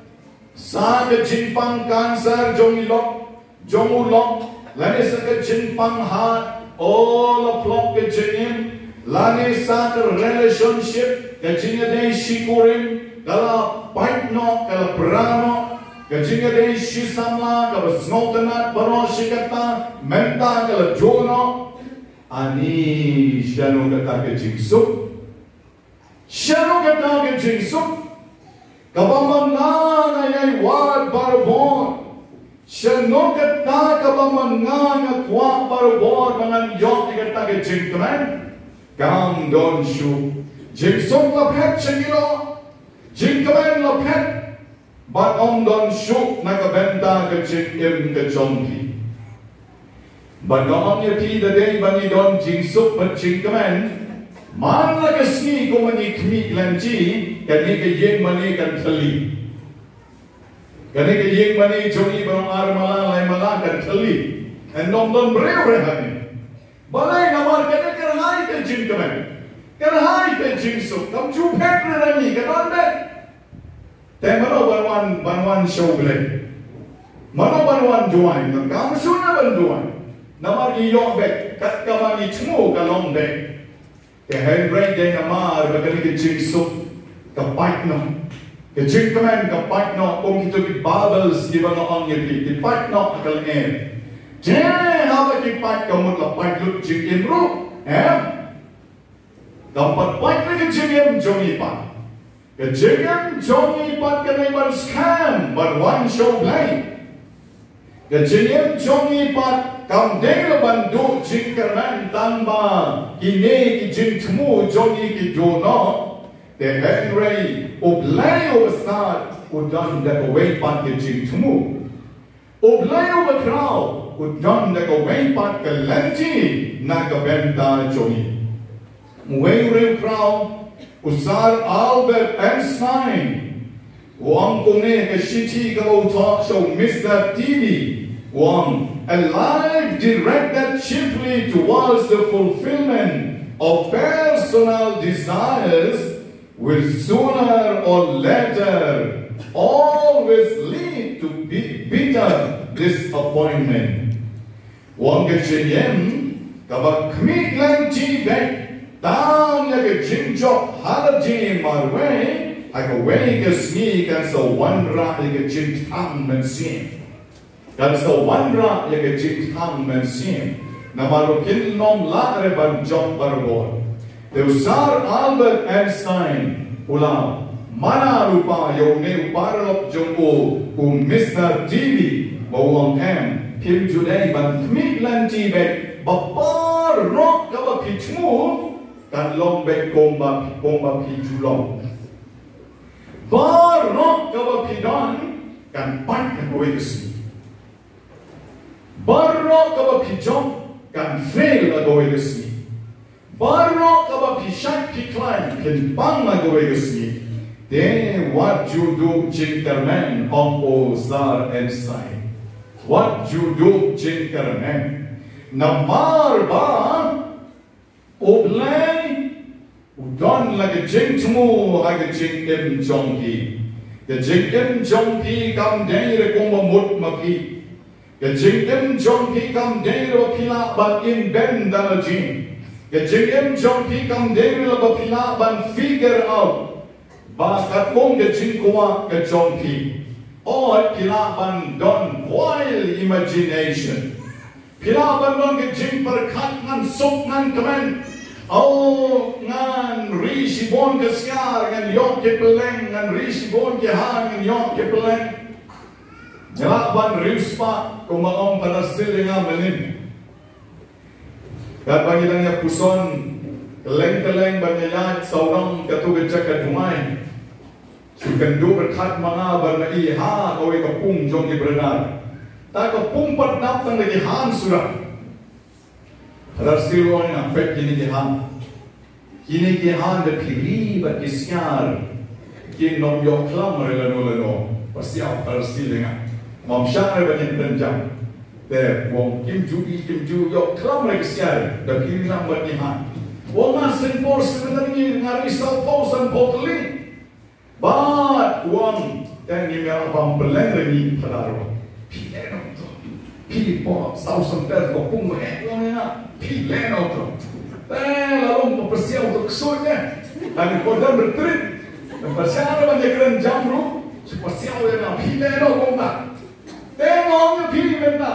Sa ka jingpang cancer jong i lok, jong u lok, lane sa ka jingpang heart, o la phlop ka jingim, lane sa ka relationship, ka jingïadei shi kurim, ka la pait noh, ka la pra noh, ka jingïadei shi samla, kaba sngewtynnat baroh shi katta, mynta ka la juh noh. Ani shano kata ka jingsuk? Shano kata ka jingsuk? Kaba ma nga nga ïai wad barabor. Shano kata kaba ma nga nga kwah barabor ba ngan ïoh ïa kata ka jingkmen? Kam don shuh. Jingsuk la phet sha ki lok. Jingkmen la phet. Bad ym don shuh na ka bynta ka jingim ka jong phi. Bad nga ong ïa phi, da dei ba ngi don jingsuk bad jingkmen, man la ka sngi kumba ngi khmih lynti, kane ka ïing mane kan thylli. Kane ka ïing mane jong ngi ba long ar mala lai mala kan thylli. Yn ym don briew re ha ngi. Balei? Namar kane ka rhai ka jingkmen, ka rhai ka jingsuk. Kam ju phet re ha ngi, ka don beit. Te mano ban wan, ban wan sha U Blei? Mano ban wan duwai? Ngam kam shuh na ban duwai. Namar ngi ïoh beit, kat kaba ngi thmu ka long beit. Te hynrei dei namar ba kane ka jingsuk ka pait noh. Ka jingkmen ka pait noh, kum kito ki bubbles kiba nga ong ïa phi, ki pait noh ha ka lyer. Te haba ki pait ka mut la pait lut jingim ruh, em? Kam pat pait na ka jingim jong ngi pat. Ka jingim jong ngi pat ka dei ban skhem ban wan sha U Blei. Ka jingim jong ngi pat kam dei la ban duh jingkyrmen tang ba kine ki jingthmu jong ngi ki duh noh. Te hynrei U Blei uba stad u don da kawei pat ka jingthmu. U Blei uba khraw u don da kawei pat ka lynti na ka bynta jong ngi. Uwei u riewkhraw, u Sir Albert Einstein, u ong kumne ha ka shithi kaba u thoh sha u Mister Tilley, u ong, "A life directed chiefly towards the fulfillment of personal desires will sooner or later always lead to bi-, bitter disappointment." U ong ka jingim kaba khmih lynti beit tang ïa ka jingjop ha lade marwei, ha kawei ka sngi kan sa wanrah ïa ka jingthang mynsiem. Kan sa wanrah ïa ka jingthang mynsiem. Namar ruh kin ym lah re ban jop barabor. Te u Sir Albert Einstein u la mana lypa ïa une u paralok jong u, u Mister Dewey, ba u ong, em, phim ju dei ban khmih lynti beit, ba baroh kaba phi thmu kan long beit kumba, kumba phi ju long. Baroh kaba phi don kan pait ha kawei ka sngi. Baroh kaba phi jop kan fail ha kawei ka sngi. Baroh kaba phi shait phi khlaiñ kan pang ha kawei ka sngi. Te wat ju duh jingkyrmen, ong u Sir Einstein. Wat ju duh jingkyrmen. Namar ba U Blei u don la ka jingthmu ha ka jingim jong phi. Ka jingim jong phi kam dei re kumba mut ma phi. Ka jingim jong phi kam dei re ba phi lah ban im bynta la jing. Ka jingim jong phi kam dei re ba phi lah ban figure out ba katkum ka jingkwah ka jong phi. O, phi lah ban don wild imagination. Phi lah ban don ka jingpyrkhat ngan suk ngan kmen. O, ngan ri shibun ki siar ngan ïoh ki pylleng, ngan ri shibun ki han ngan ïoh ki pylleng. Ngi lah ban riewspah kumba ong Phadar Sil ïa nga mynnin. Katba ngi dang ïa puson kylleng kylleng ban ïa ïaid sawdong katto ka jaka jngai, shu kynduh pyrkhat ma nga ban ïa ha kawei ka pung jong ki briew. Ta ka pung pat dap tang da ki han suda. Phadar Sil u ong ïa nga, peit kine ki han. Kine ki han da phi ri bad ki siar kin ym ïoh khlam re lano lano. Pasiaw Phadar Sil ïa nga. Ngam shah re ban ïakren jam. Te u ong kim ju i, kim ju ïoh khlam re ki siar da phi ri lang bad ki han. U ong nga seng por seng ngi nga ri saw phew san phew tylli. Bad u ong, te ngim ïa bam pylleng re ngi Phadar. Phi leh noh to. Phi po saw san ter ko pung mo eh u ong ïa nga. Phi leh noh to. Te la long ko pasiaw to ksuid eh. Ani ko dang retreat. Pasiaw re ban ïakren jam ruh. Shu pasiaw ïa nga. Phi leh noh ko nga. Te nga ong ïa phi mynta.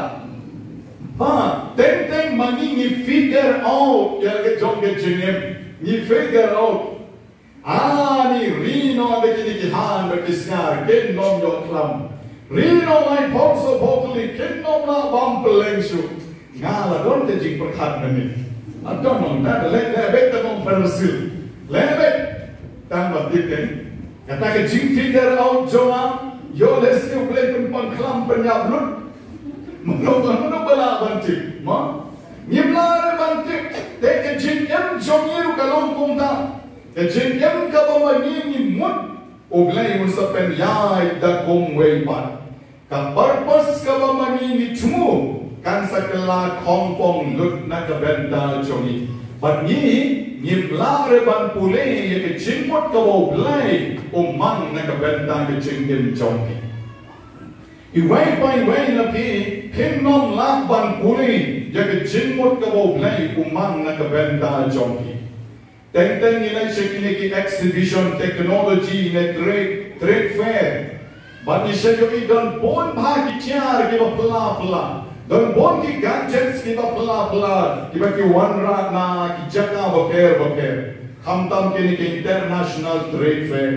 Ha, teng teng ma ngi ngi figure out ïa ka jong ka jingim. Ngi figure out. Ani ri noh da kine ki han bad ki siar kin ym ïoh khlam. Ri noh lai phew saw phew tylli kin ym lah bam pylleng shuh. Nga la don ka jingpyrkhat mynnin. La don nong da leh leh beit, ta ong Phadar Sil. Leh beit. Tang ba tip kane. Kata ka jingfigure out jong nga, ïoh lehse U Blei pynpang khlam pynïap lut. Mano mano ba lah ban tip. Mo? Ngim lah re ban tip. Te ka jingim jong ngi ruh ka long kumta. Ka jingim kaba ma ngi ngi mut, U Blei un sa pynïaid da kumwei pat. Ka purpose kaba ma ngi ngi thmu kan sa kylla khongpong lut na ka bynta jong ngi. Bad ngi ngim lah re ban pule ïa ka jingmut kaba U Blei u mang na ka bynta ka jingim jong ngi. Iwei pa iwei na phi, phim nym lah ban pule ïa ka jingmut kaba U Blei u mang na ka bynta jong ngi. Teng teng ngi leit sha kine ki exhibition, technology ne trade, trade fair. Bad ngi sa ïohi don bun bha ki tiar kiba pla pla. Don bun ki gadgets kiba pla pla kiba ki wanrah na ki jaka bapher bapher. Khamtam kine ki international trade fair.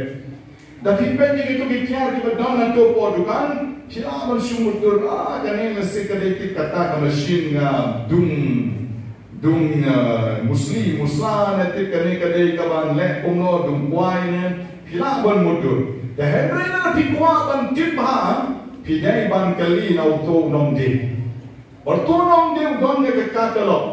Da phi peit ïa kito ki tiar kiba don ha kito ki dukan, phi lah ban shu mutdur, ah, kane lehse ka dei tip kata ka machine, ah, dung, dung, ah, musli, musla ne tip kane ka dei kaban leh kumno, dung kwai ne, phi lah ban mutdur. Te hynrei lada phi kwah ban tip bha, phi dei ban kylli na uto u nongdie. Bad uto u nongdie u don ïa ka catalog.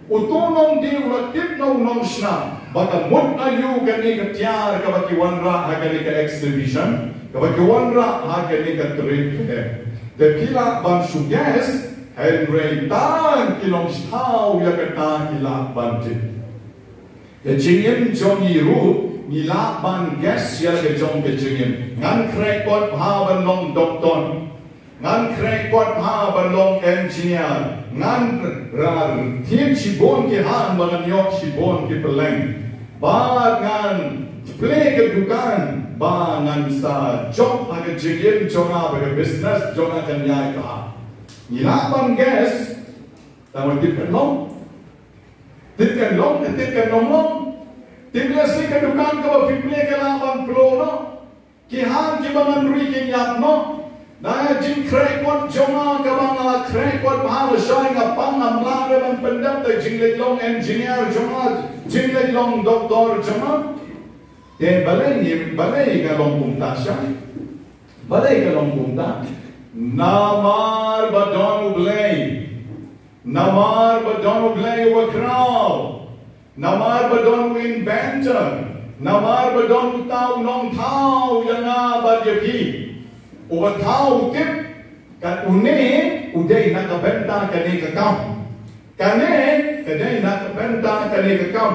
Uto u nongdie u la tip na u nongshna ba ka mut aïu kane ka tiar kaba ki wanrah ha kane ka exhibition, kaba ki wanrah ha kane ka trade fair. Te phi lah ban shu guess, hynrei tang ki nongshna ïa kata ki lah ban tip. Ka jingim jong ngi ruh ngi lah ban guess ïa ka jong ka jingim. Ngan khreh kot bha ban long doktor. Ngan khreh kot bha ban long engineer. Ngan rah thied shibun ki han ba ngan ïoh shibun ki pylleng. Bad ngan plie ka dukan ba ngan sa jop ha ka jingim jong nga, ba ka business jong nga kan ïaid bha. Ngi lah ban guess. Tang tip kan long. Tip kan long, tip kan long long. Tip lehse ka dukan kaba phi plie ka lah ban plo noh. Ki hang kiba ngan rui ki ñiap noh. Na ka jingkhreh kot jong nga kaba nga la khreh kot bha lashai nga pang, ngam lah re ban pyndep da ka jingleit long engineer jong nga, jingleit long doktor jong nga. Te balei ngi, balei ka long kumta shai? Balei ka long kumta? Namar ba don U Blei. Namar ba don U Blei uba khraw. Namar ba don u inventor. Namar ba don uta u nongthaw ïa nga bad ïa phi. Uba thaw u tip, kat une u dei na ka bynta kane ka kam. Kane ka dei na ka bynta kane ka kam.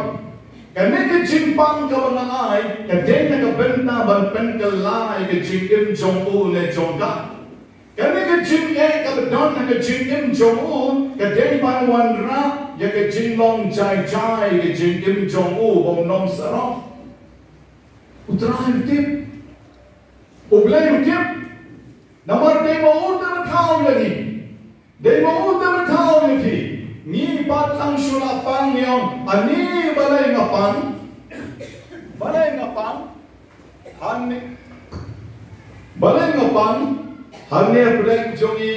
Kane ka jingpang kaba nga ai ka dei na ka bynta ban pynkylla ïa ka jingim jong u ne jong ka. Kane ka jingeh kaba don ha ka jingim jong u ka dei ban wanrah ïa ka jinglong jai jai ka jingim jong u ba un ym sarong. U Trai u tip. U Blei u tip. Namar dei ma u te ba thaw ïa ngi. Dei ma u te ba thaw ïa phi. Ngi pat tang shu la pang, ngi ong, ani balei nga pang? Balei nga pang? Hangne. Balei nga pang? Hangne pdeng jong ngi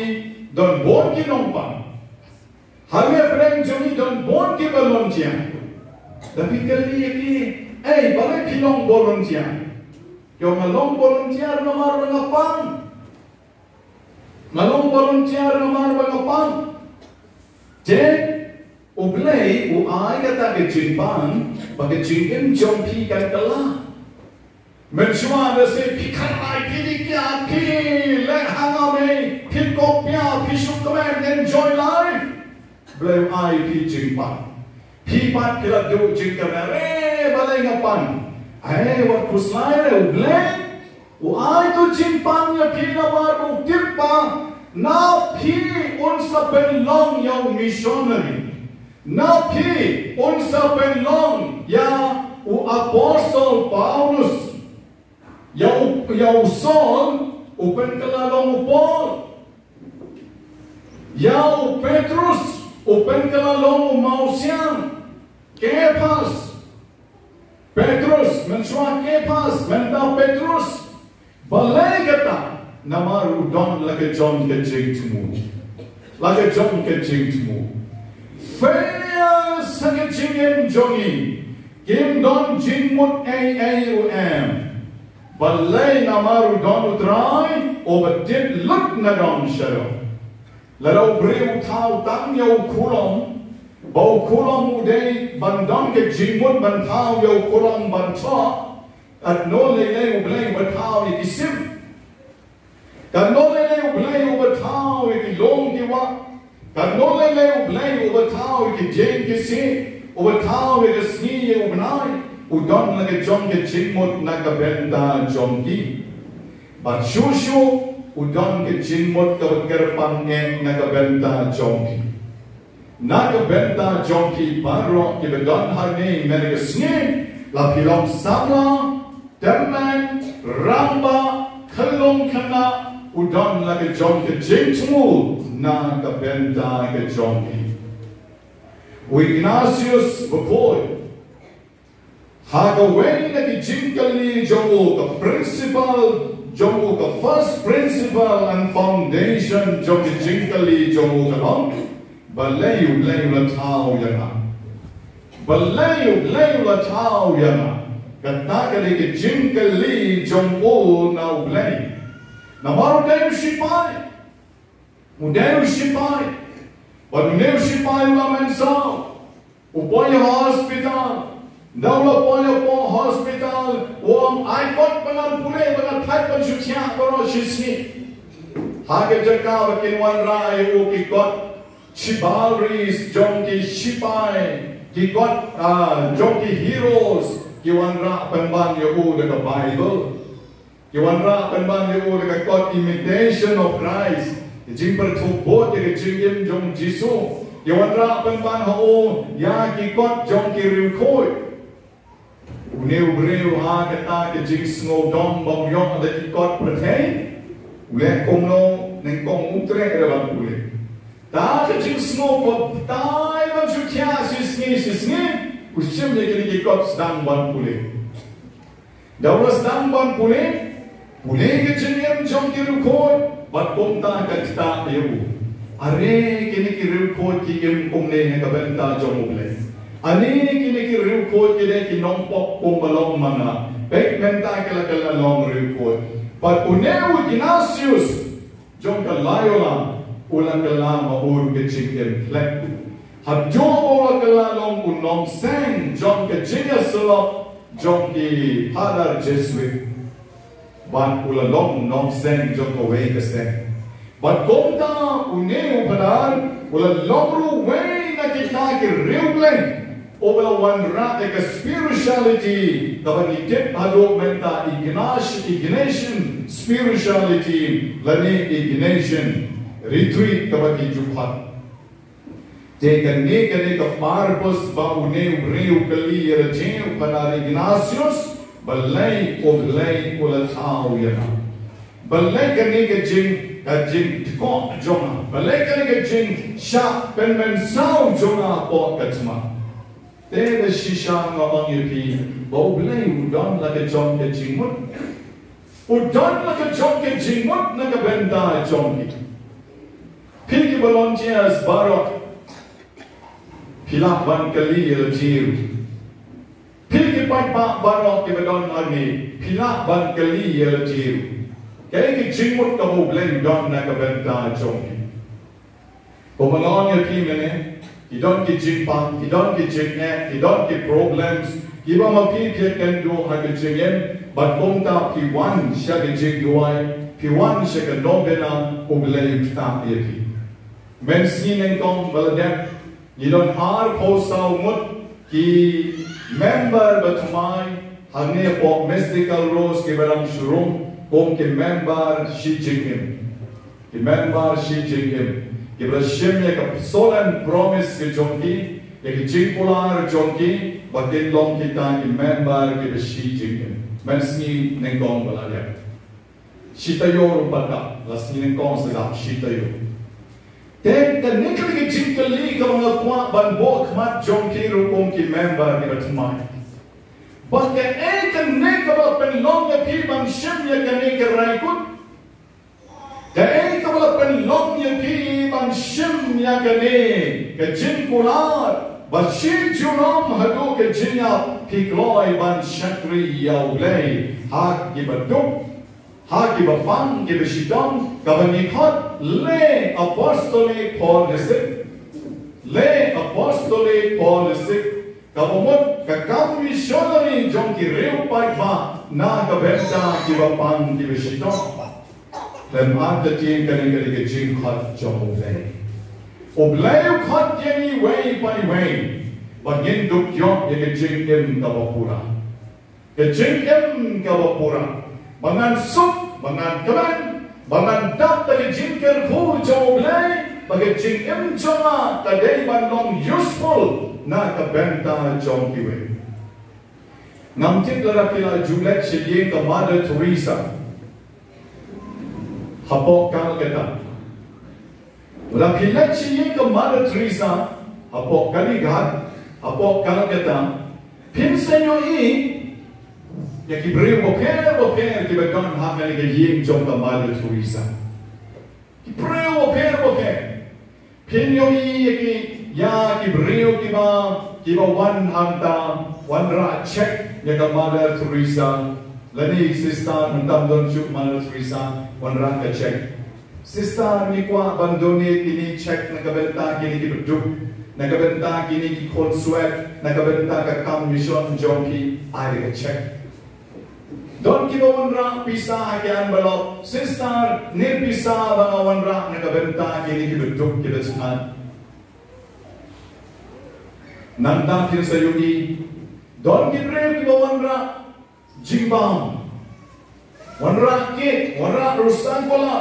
don bun ki nongpang. Hangne pdeng jong ngi don bun ki volunteer. Da phi kylli ïa ki, ei, balei phi long volunteer? Ki ong, nga long volunteer namar ba nga pang. Nga long volunteer namar ba nga pang. Te U Blei u ai kata ka jingpang ba ka jingim jong phi kan kylla. Mynshuwa lehse phi kharai, phi dih kiad, phi leh hangno, phi kopia, phi shu kmen enjoy life. Blei u ai phi jingpang. Phi pat phi la duh jingkmen, eh, balei nga pang? Ai, wat khuslai re, U Blei u ai tu jingpang ïa phi namar u tip ba na phi un sa pynlong ïa u missionary. Na phi un sa pynlong ïa u apostol Paulus. Ïa u, ïa u Saul u pynkylla long u Paul. Ïa u Petrus u pynkylla long u mawsiang. Kephas. Petrus, mynshuwa Kephas, mynta Petrus. Balei kata? Namar u don la ka jong ka jingthmu. La ka jong ka jingthmu. Failures ha ka jingim jong ngi kim don jingmut ei ei ruh em. Balei? Namar u don U Trai uba tip lut na dong sha dong. Lada u briew u thaw tang ïa u khulom, ba u khulom u dei ban don ka jingmut ban thaw ïa u khulom ban thoh, katno lei lei U Blei uba thaw ïa ki sim. Katno lei lei U Blei uba thaw ïa ki lum ki wah. Katno lei lei U Blei uba thaw ïa ki dieng ki siej, uba thaw ïa ka sngi ïa u bnai. U don la ka jong ka jingmut na ka bynta jong ki. Bad shuh shuh u don ka jingmut kaba kyrpang eh na ka bynta jong phi. Na ka bynta jong phi baroh kiba don hangne mynta ka sngi, la phi long samla, tymmen, rangbah, khyllung khynnah, u don la ka jong ka jingthmu na ka bynta ka jong phi. U Ignatius Bakhuid, ha kawei na ki jingkylli jong u, ka principle jong u, ka first principle and foundation jong ki jingkylli jong u ka long, balei U Blei u la thaw ïa nga? Balei U Blei u la thaw ïa nga? Kata ka dei ka jingkylli jong u na U Blei. Namar u dei u shipai. U dei u shipai. Bad une u shipai u la mynsaw. U poi ha hospital. Ynda u la poi hapoh hospital, u ong, ai kot ba ngan pule, ba ngan thait ban shu thiah baroh shi sngi. Ha ka jaka ba kin wanrah ïa u ki kot chivalries jong ki shipai, ki kot, ah, jong ki heroes, ki wanrah pynban ïa u da ka Bible. Ki wanrah pynban ïa u da ka kot Imitation of Christ, ka jingpyrthuh bud ïa ka jingim jong Jisu. Ki wanrah pynban ha u ïa ki kot jong ki riewkhuid. Une u briew ha kata ka jingsngewdom ba u ïoh da ki kot pyrthei, u leh kumno? Nyngkong um treh re ban pule. Da ka jingsngew ba tai ban shu thiah shi sngi shi sngi, u shim ïa kine ki kot sdang ban pule. Da u la sdang ban pule, pule ka jingim jong ki riewkhuid, bad kumta ka ktah ïa u. Are kine ki riewkhuid ki im kumne ha ka bynta jong U Blei? Are kine ki riewkhuid ki dei ki nongpop kumba long ma nga? Bad mynta ki la kylla long riewkhuid. Bad une u Ignatius jong ka Loyola u la kylla ma u ruh ka jingim khlem u. Haduh ba u la kylla long u nongseng jong ka jingïasyllok jong ki Phadar Jesuit. Bad u la long nongseng jong kawei ka seng. Bad kumta une u Phadar u la long ruh uwei na kita ki riewblei uba la wanrah ïa ka spirituality kaba ngi tip haduh mynta, Ignati-, Ignatian spirituality lane Ignatian retreat kaba ki ju khot. Te kane ka dei ka purpose ba une u briew u kylli ïa lade, u Phadar Ignatius, balei, U Blei u la thaw ïa nga? Balei kane ka jing, ka jingtkoh jong nga? Balei kane ka jingshah pynmynsaw jong nga hapoh ka thma? Te da shisha nga ong ïa phi ba U Blei u don la ka jong ka jingmut. U don la ka jong ka jingmut na ka bynta jong phi. Phi ki volunteers baroh, phi lah ban kylli ïa lade ruh. Phi ki paidbah baroh kiba don hangne, phi lah ban kylli ïa lade ruh. Kaei ka jingmut kaba U Blei u don na ka bynta jong phi? Kumba nga ong ïa phi mynne, ki don ki jingpang, ki don ki jingeh, ki don ki problems kiba ma phi phi ïakynduh ha ka jingim, bad kumta phi wan sha ka jingduwai, phi wan sha ka novena, U Blei u ktah ïa phi. Mynsngi nyngkong ba la dep, ngi don arphew saw ngut ki member bathymmai hangne hapoh Mystical Rose kiba dang shu rung kum ki member shi jingim. Ki member shi jingim kiba la shim ïa ka solemn promise ka jong ki, ïa ka jingkular jong ki, ba kin long kita ki member kiba shi jingim. Mynsngi nyngkong ba la dep. Shi taïew ruh pat ka la, sngi nyngkong sa dap shi taïew. Te kane ka dei ka jingkylli kaba nga kwah ban buh khmat jong phi ruh kum ki member kiba thymmai. Ba kaei kane kaba la pynlong ïa phi ban shim ïa kane ka rai kut? Kaei kaba la pynlong ïa phi ban shim ïa kane ka jingkular ba shi junom haduh ka jingïap phi kloi ban shakri ïa U Blei ha kiba duk, ha kiba pang, kiba shitom, kaba ngi khot lay apostolic policy. Lay apostolic policy kaba mut ka kam missionary jong ki riew paidbah na ka bynta kiba pang, kiba shitom. Lem artatien kane ka dei ka jingkhot jong U Blei. U Blei u khot ïa ngi iwei pa iwei ba ngin dup ïoh ïa ka jingim kaba pura. Ka jingim kaba pura. Ba ngan suk, ba ngan kmen, ba ngan dap da ka jingkyrkhu jong U Blei, ba ka jingim jong nga ka dei ban long useful na ka bynta jong kiwei. Ngam tip lada phi la ju leit sha ïing ka Mother Teresa hapoh Calcutta. Lada phi leit sha ïing ka Mother Teresa hapoh Kalighat, hapoh Calcutta, phin sa ïohi ïa ki briew bapher bapher kiba don ha kane ka ïing jong ka Mother Teresa. Ki briew bapher bapher. Phin ïohi ïa ki, ïa ki briew kiba, kiba wan hangta, wanrah check ïa ka Mother Teresa. Lane sister, mynta ym don shuh Mother Teresa, wanrah ka check. Sister, ngi kwah ban donate kine check na ka bynta kine kiba duk, na ka bynta kine ki khunswet, na ka bynta ka kam mission jong phi, ai ka check. Don kiba wanrah pisa ha ki envelope. Sister, ne pisa ba nga wanrah na ka bynta kine kiba duk, kiba thngan. Nangta phin sa ïohi, don ki briew kiba wanrah jingbam, wanrah cake, wanrah rasgulla,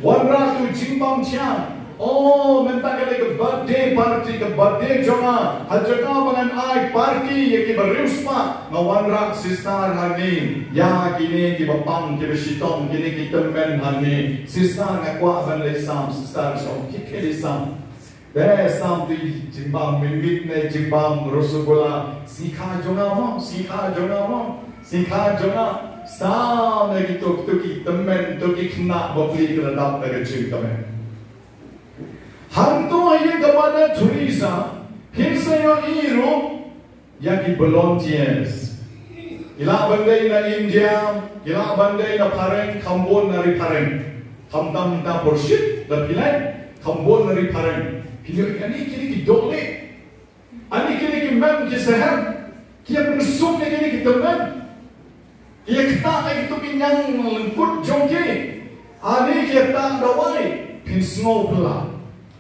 wanrah tu jingbam thiang. Oh, mynta ka dei ka birthday party, ka birthday jong nga. Ha jaka ba ngan ai party ïa ki ba riewspah, nga wanrah sister hangne. Ïa kine ki ba pang, ki ba shitom, kine ki tymmen hangne. Sister, nga kwah ban leit sam, sister, shong kit leit sam. Te sam tu jingbam mynmiet ne jingbam rasgulla. Sngi kha jong nga mo, sngi kha jong nga mo, sngi kha jong nga. Sam ïa kito, kito ki tymmen, kito ki khynnah ba plie ki la dap da ka jingtymmen. Hangto ha ïing ka Mother Teresa, phin sa ïohi ruh ïa ki volunteers. Ki lah ban dei na India, ki lah ban dei na phareng, kham bun na ri phareng. Khamtam na Purshit, da phi leit, kham bun na ri phareng. Phin ïohi, ani kine ki dohlieh, ani kine ki mem ki sahep, ki ïa pynsuk ïa kine ki tymmen. Ki ïa ktah ïa kito ki ñianglyngkut jong ki. Ani ki ïa ktah dawai. Phin sngew phylla.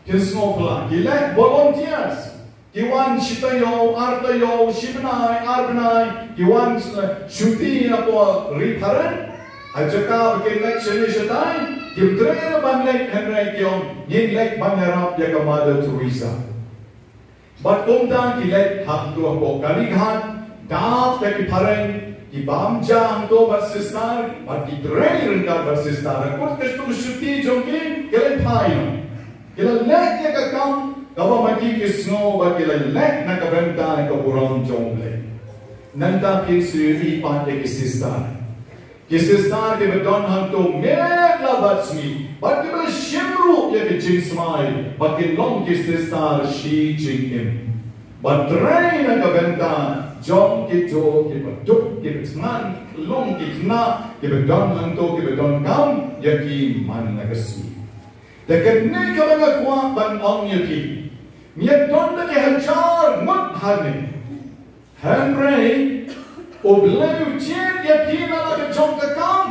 Phin sngew phylla. Ki leh volunteers. Ki wan shi taïew, ar taïew, shi bnai, ar bnai. Ki wan, eh, shuti na por ri phareng. Ha jaka ba kin leit shane shatai. Kim treh ban leit, hynrei ki ong, ngin leit ban ïarap ïa ka Mother Teresa. Bad kumta ki leit hangto hapoh Kalighat, dap da ki phareng, ki bam ja hangto bad sister, bad ki trei ryngkat bad sister. Kut ka tu shuti jong ki, ki leit phai noh. Ki la leh ïa ka kam kaba ma ki ki sngew ba ki la leh na ka bynta ka burom jong U Blei. Nangta phin sa ïohi pat ïa ki sister. Ki sister kiba don hangto miet la bad sngi, bad kiba la shim ruh ïa ka jingsmai, bad kin long ki sister shi jingim. Bad trei na ka bynta jong kito kiba duk, kiba thngan, ki lung, ki khynnah, kiba don hangto, kiba donkam ïa ki man la ka sngi. Te kane kaba nga kwah ban ong ïa phi. Ngi don da ki hajar ngut hangne. Hynrei U Blei u jied ïa phi na la ka jong ka kam.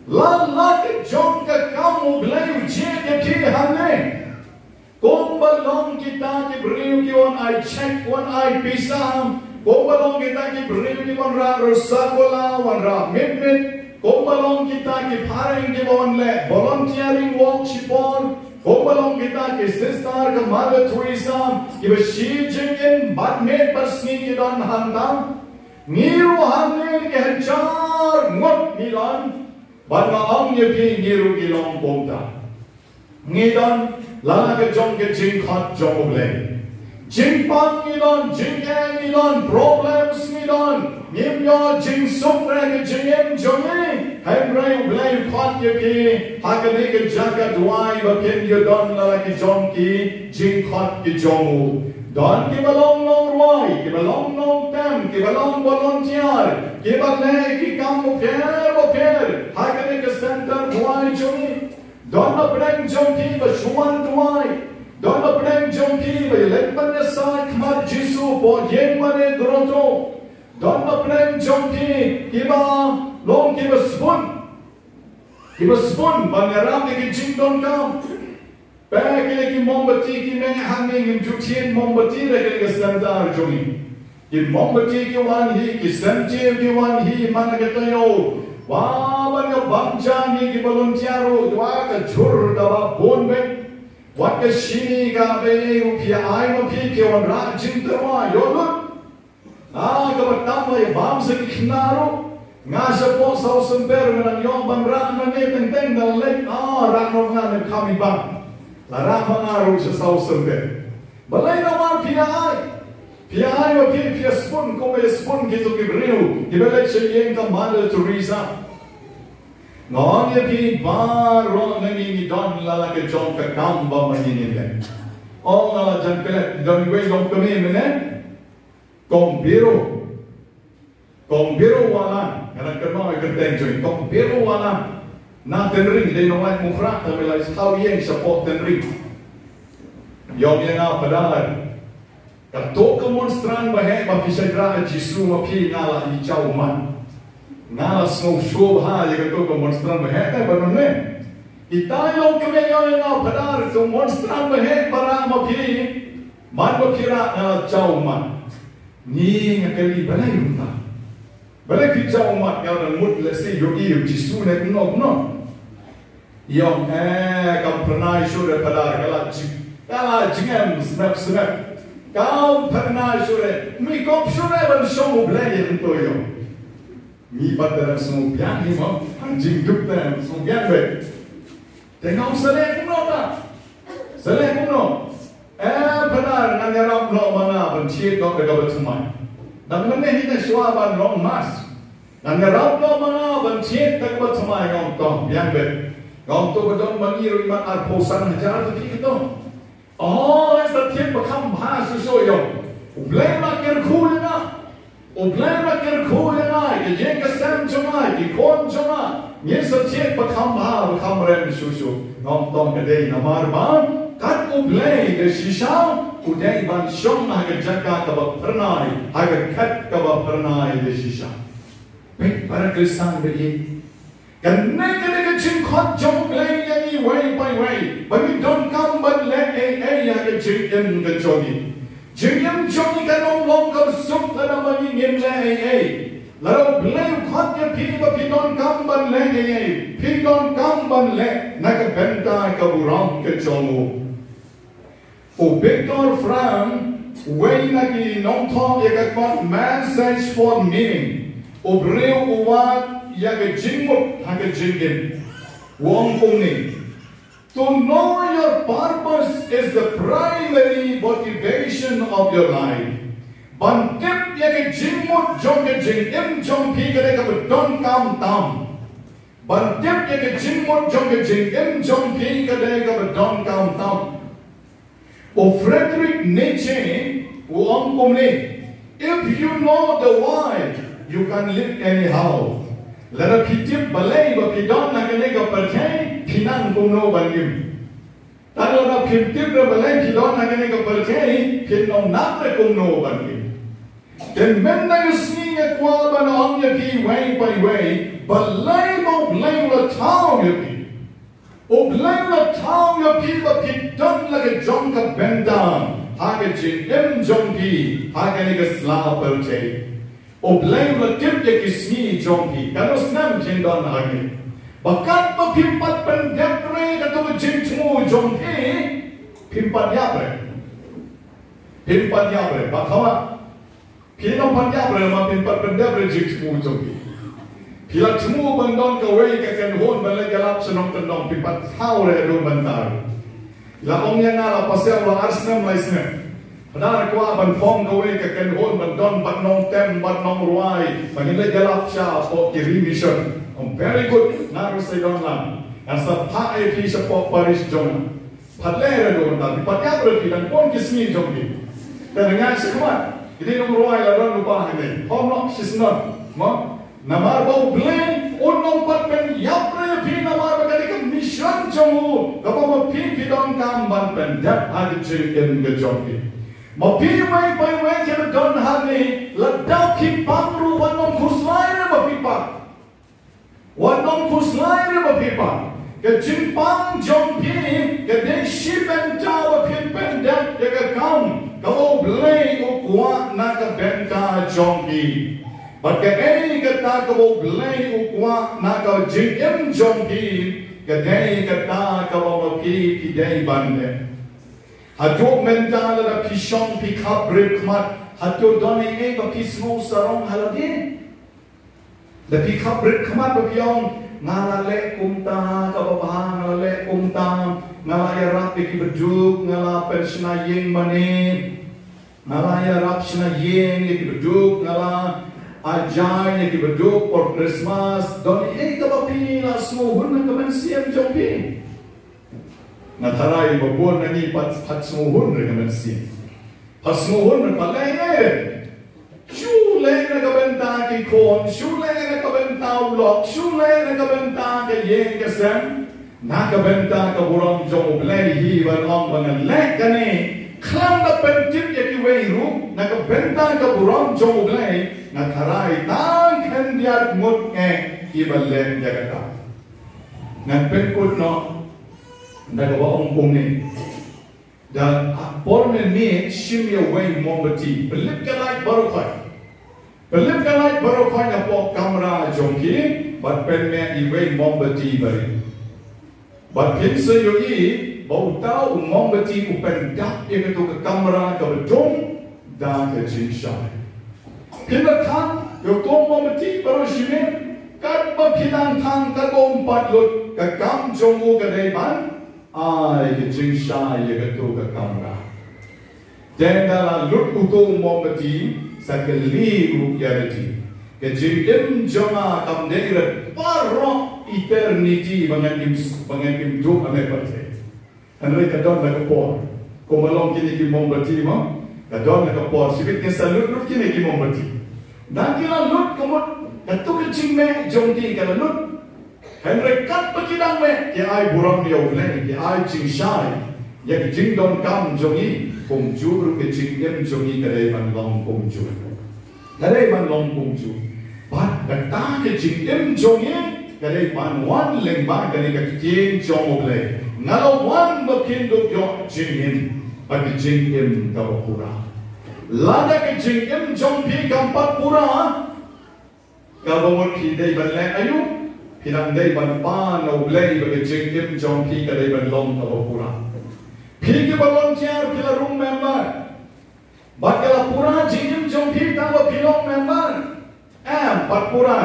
La la ka jong ka kam U Blei u jied ïa phi hangne. Kumba long kita ki briew ki wan ai check, wan ai pisa. Kumba long kita ki briew ki wanrah rasgulla, wanrah mitmit. Kumba long kita ki phareng kiba wan leh volunteering work shipor. Kumba long kita ki sister ka Mother Teresa, kiba shi jingim bad miet bad sngi ki don hangta. Ngi ruh hangne ki hajar ngut ngi don. Bad nga ong ïa phi ngi ruh ngi long kumta. Ngi don la ka jong ka jingkhot jong U Blei. Jingpang ngi don, jingeh ngi don, problems ngi don. Ngim ïoh jingsuk re ka jingim jong ngi. Hynrei U Blei u khot ïa phi ha kane ka jaka duwai ba phin ïa don la ki jong ki jingkhot ki jong u. Don kiba long nongrwai, kiba long nongtem, kiba long volunteer, kiba leh ki kam bapher bapher ha kane ka center duwai jong ngi. Don na pdeng jong phi ba shu wan duwai. Don na pdeng jong phi ba ïa leit ban ïasaid khmat Jisu hapoh ïing mane grotto. Don na pdeng jong phi kiba long kiba sbun, kiba sbun ban ïarap ïa ki jingdonkam. Peit kine ki mombati, ki meh hangne, ngim ju thin mombati da kane ka center jong ngi. Ki mombati ki wan hi, ki semtiew ki wan hi man la ka taïew. Wa ban ïa bam ja ngi ki volunteer ruh, wa ka jhur kaba bun beit. Wat ka shini kaba ïa u phi ai ma phi, phi wanrah jingtyrwa ïoh lut. Ah, kaba tam la ïa bam sa ki khynnah ruh. Nga shapoh Saw Symper, nga nang ïoh ban rah nangne teng teng, nga leit, ah, rah noh nga, ne kham i bam. La rah ma nga ruh sha Saw Symper. Balei namar phi ïa ai. Phi ïa ai ma phi, phi ïa sbun kumba ïa sbun kito ki briew kiba leit sha ïing ka Mother Teresa. Nga ong ïa phi baroh na ngi ngi don la la ka jong ka kam ba ma ngi ngin leh. Ong nga la jan klet, don wei long kmie mynne. Kong Biro. Kong Biro Walan, nga dang kynmaw ïa ka kyrteng jong i Kong Biro Walan. Na Tynring, dei nonglait Mukhra, te me la thaw ïing shapoh Tynring. Ïong ïa nga, Phadar. Kato ka monstrance ba heh ba phi shait rah ïa Jisu ma phi, nga la i jaw ummat. Nga la sngew shuh bha ïa kato ka monstrance ba heh, te ba nonne. Itai long kmie, ïong ïa nga, Phadar, kato monstrance ba heh ba rah ma phi. Man ba phi rah, nga la jaw ummat. Ngi, nga kylli balei kumta. Balei phi jaw ummat, nga la mut lehse ïohi ïa u Jisu ne kumno kumno. Ïong, eh, kam phyrnai shuh re Phadar, ka la jing, ka la jingem snep snep. Kam phyrnai shuh re, mi kop shuh re ban shong U Blei hangto ïong. Mi pat te dang sngew biang hi mo, hang jingduk te sngew biang beit. Te ngam sa leh kumno ta? Sa leh kumno? Eh, Phadar, ngan ïarap noh ma nga ban thied noh da kaba thymmai. Dang mynne hi te shuwa ban long mass. Ngan ïarap noh ma nga ban thied da kaba thymmai, ngam tong biang beit. Ngam tong ba don ma ngi ruh imat arphew san hajar te phi kito. Oh, sa thied ba kham bha shuh shuh ïong. U Blei u la kyrkhu ïa nga. U Blei u la kyrkhu ïa nga, ïa ka ïing ka sem jong nga, ïa ki khun jong nga. Ngin sa thied ba kham bha, ba kham rem shuh shuh. Ngam tong ka dei namar ba kat U Blei da shisha u dei ban shong ha ka jaka kaba phyrnai, ha ka khet kaba phyrnai da shisha. Peit para Khristan ba ïeit. Kane ka dei ka jingkhot jong U Blei ïa ngi iwei pa iwei ba ngin donkam ban leh ei ei ha ka jingim ka jong ngi. Jingim jong ngi kan ym long kaba suk lada ba ngim leh ei ei. Lada U Blei u khot ïa phi ba phi donkam ban leh ei ei, phi donkam ban leh na ka bynta ka burom ka jong u. U Viktor Frankl, uwei na ki nongthoh ïa ka kot Man's Search for Meaning, u briew u wad ïa ka jingmut ha ka jingim, u ong kumne: "To know your purpose is the primary motivation of your life." Ban tip ïa ka jingmut jong ka jingim jong phi ka dei kaba donkam tam. Ban tip ïa ka jingmut jong ka jingim jong phi ka dei kaba donkam tam. U Friedrich Nietzsche u ong kumne: "If you know the why, you can live anyhow." Lada phi tip balei ba phi don ha kane ka pyrthei, phi nang kumno ban im. Tang lada phim tip re balei phi don ha kane ka pyrthei, phin ym nang re kumno ban im. Te mynta ka sngi nga kwah ban ong ïa phi iwei pa iwei, balei ba U Blei u la thaw ïa phi. U Blei u la thaw ïa phi ba phi don la ka jong ka bynta ha ka jingim jong phi ha kane ka sla pyrthei. U Blei u la tip ïa ki sngi jong phi, katno snem phin don hangne. Ba katba phim pat pyndep re kato ka jingthmu jong phi, phim pat ïap re. Phim pat ïap re, ba khawat. Phi nang pat ïap re, ma phim pat pyndep re jingthmu jong phi. Phi la thmu ban don kawei ka kynhun ban leit ïalap sha nongkyndong, phim pat thaw re haduh mynta. La ong ïa nga la pasal la ar snem lai snem. Pynban kwah ban phong kawei ka kynhun ban don bad nongtem bad nongrwai. Ba ngin leit ïalap shapoh ki ri mission. Ong very good, nga ruh sa don lang. Ngan sa phah ïa phi shapoh parish jong nga. Pat leh re don ta, phi pat ïap re phi dang pon ki sngi jong phi. Te nga sngewmat, kine nongrwai la don lypa hangne. Phong noh shisnem, mo? Namar ba U Blei un ym pat pynïap re ïa phi namar ba ka dei ka mission jong u kaba ma phi phi donkam ban pyndep ha ka jingim ka jong phi. Ma phi iwei pa iwei kiba don hangne, lada phi pang ruh wat nym khuslai re ba phi pang. Wat nym khuslai re ba phi pang. Ka jingpang jong phi ka dei shi bynta ba phin pyndep ïa ka kam kaba U Blei u kwah na ka bynta jong phi. Bad kaei kata kaba U Blei u kwah na ka jingim jong phi, ka dei kata kaba ma phi phi dei ban leh. Haduh mynta lada phi shong phi khap rit khmat, hato don ei ei ba phi sngew sarong ha lade? Da phi khap rit khmat ba phi ong, nga la leh kumta kaba bha, nga la leh kumta, nga la ïarap ïa kiba duk, nga la pynshna ïing mane, nga la ïarap shna ïing ïa kiba duk, nga la ai jaiñ ïa kiba duk por Christmas, don ei kaba phi la sngewhun ha ka mynsiem jong phi. Nga tharai ba bun na ngi pat, pat sngewhun re ka mynsiem. Pat sngewhun re pat leh re. Shu leh na ka bynta ki khun, shu leh na ka bynta u lok, shu leh na ka bynta ka ïing ka sem. Na ka bynta ka burom jong U Blei hi ban ong ba ngan leh kane. Khlem da pyntip ïa kiwei ruh na ka bynta ka burom jong U Blei, nga tharai tang khyndiat ngut eh kiba leh ïa kata. Ngan pynkut noh da kaba ong kumne. Da por mynmiet shim ïa uwei mombati, pynlip ka light baroh khoit. Pynlip ka light baroh khoit hapoh kamra jong phi bad pynmih ïa uwei mombati barit. Bad phin sa ïohi ba uta u mombati u pyndap ïa kato ka kamra kaba dum da ka jingshai. Phin da than ïa uto u mombati baroh shi miet, katba phi dang than katba um pat lut, ka kam jong u ka dei ban ai ka jingshai ïa kato ka kamra. Te ynda la lut uto u mombati, sa kylli ruh ïa lade, ka jingim jong nga kam dei rit baroh eternity ba ngan im, ba ngan im duh ha me pyrthei? Hynrei ka don la ka por. Kumba long kine ki mombati mo, ka don la ka por. Shibit kin sa lut lut kine ki mombati. Ynda ki la lut ka mut, kato ka jingmeh jong ki ka la lut. Hynrei katba ki dang meh, ki ai burom ïa U Blei, ki ai jingshai ïa ka jingdonkam jong ngi, kumjuh ruh ka jingim jong ngi ka dei ban long kumjuh. Ka dei ban long kumjuh. Bad kata ka jingim jong ngi ka dei ban wan lyngba kane ka ktien jong U Blei. Nga la wan ba phin dup ïoh jingim, bad ka jingim kaba pura. Lada ka jingim jong phi kam pat pura, kaba mut phi dei ban leh aïu? Phi dang dei ban pan na U Blei ba ka jingim jong phi ka dei ban long kaba pura. Phi ki volunteer phi la rung member, bad ka la pura jingim jong phi tang ba phi long member? Em, bad pura.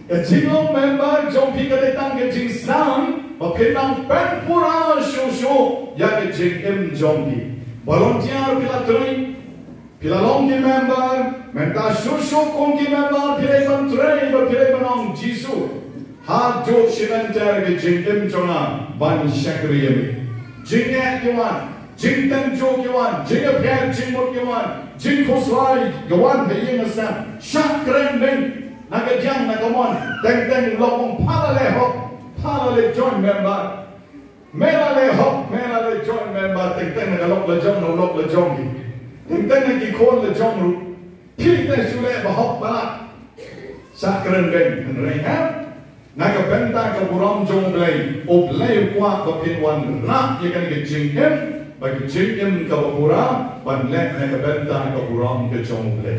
Ka jinglong member jong phi ka dei tang ka jingsdang ba phin nang pynpura shuh shuh ïa ka jingim jong phi. Volunteer phi la trei, phi la long ki member, mynta shuh shuh kum ki member phi dei ban trei, ba phi dei ban ong, Jisu, haduh shibynta ka jingim jong nga ban shakri ïa me. Jingeh ki wan, jingtynjuh ki wan, jingïapher jingmut ki wan, jingkhuslai ki wan ha ïing ha sem. Shah kren beiñ na ka diang na ka mon, teng teng lok ong, pha la leh hok, pha la leh join member. Me la leh hok, me la leh join member, teng teng na ka lok la jong, na u lok la jong hi. Teng teng na ki khun la jong ruh. Phi te shu leh ba hok ba lah. Shah kren beiñ, hynrei em, na ka bynta ka burom jong U Blei, U Blei u kwah ba phin wanrah ïa kane ka jingim, ba ka jingim kaba pura, ban leh na ka bynta ka burom ka jong U Blei.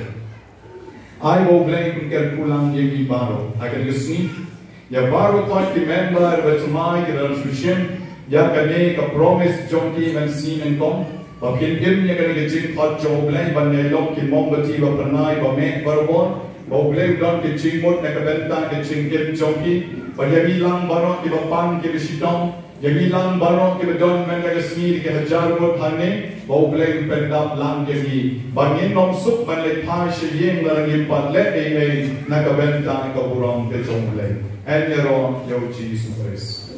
Ai ba U Blei un kyrkhu lang ïa ngi baroh ha kane ka sngi. Ïa baroh ki member ba thymmai ki dang shu shim ïa kane ka promise jong ki mynsngi nyngkong, ba phin im ïa kane ka jingkhot jong U Blei ban ïai long ki mombati ba phyrnai ba meh barabor, ba U Blei u don ka jingmut na ka bynta ka jingim jong ki, ba ïa ngi lang baroh kiba pang kiba shitom, ïa ngi lang baroh kiba don mynta ka sngi da ki hajar ngut hangne, ba U Blei un pyndap lang ïa ngi, ba ngin ym suk ban leit phai sha ïing lada ngim pat leh ei ei na ka bynta ka burom ka jong U Blei. Yn ïaroh ïa U Jisu Khrist.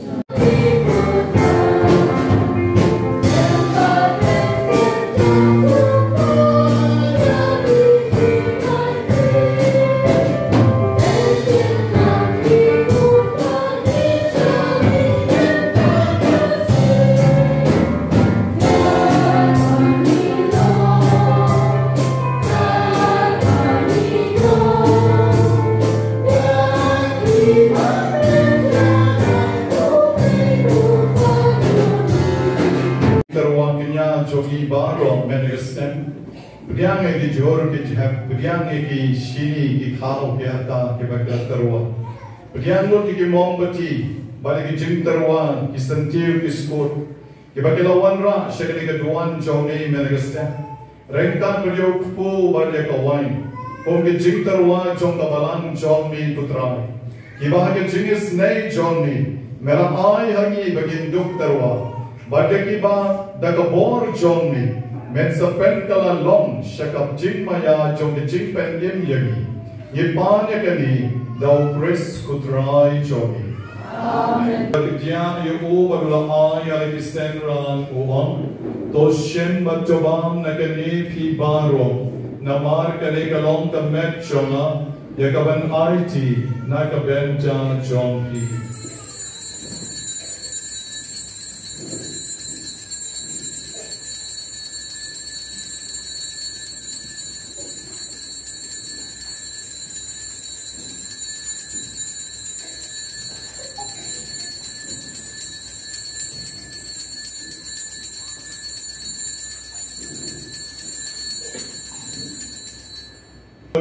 Tyrwa kñia jong ngi baroh mynta ka step. Pdiang ïa ki jhur ki jhep, pdiang ïa ki shini ki khaw ki hata kiba ki la tyrwa. Pdiang lut ïa ki mombati bad ïa ki jingtyrwa, ki syntiew ki skur, kiba ki la wanrah sha kane ka duwan jong ngi mynta ka step. Ryngkat bad ïa u kpu bad ïa ka wain, kum ka jingtyrwa jong ka balang jong me ko Trai. Kiba ha ka jingisynei jong me, me la ai ha ngi ba ngin dup tyrwa. Bad ïa kiba da ka bor jong me, men sa pynkylla long sha ka jingmaïa jong ka jingpynim ïa ngi. Ngi pan ïa kane da U Khrist ko Trai jong ngi. Amen. Bad ka diah ïa u bad u la ai ïa la ki synran u ong, to shim bad to bam na kane phi baroh, namar kane ka long ka met jong nga, ïa kaban aiti na ka bynta jong phi.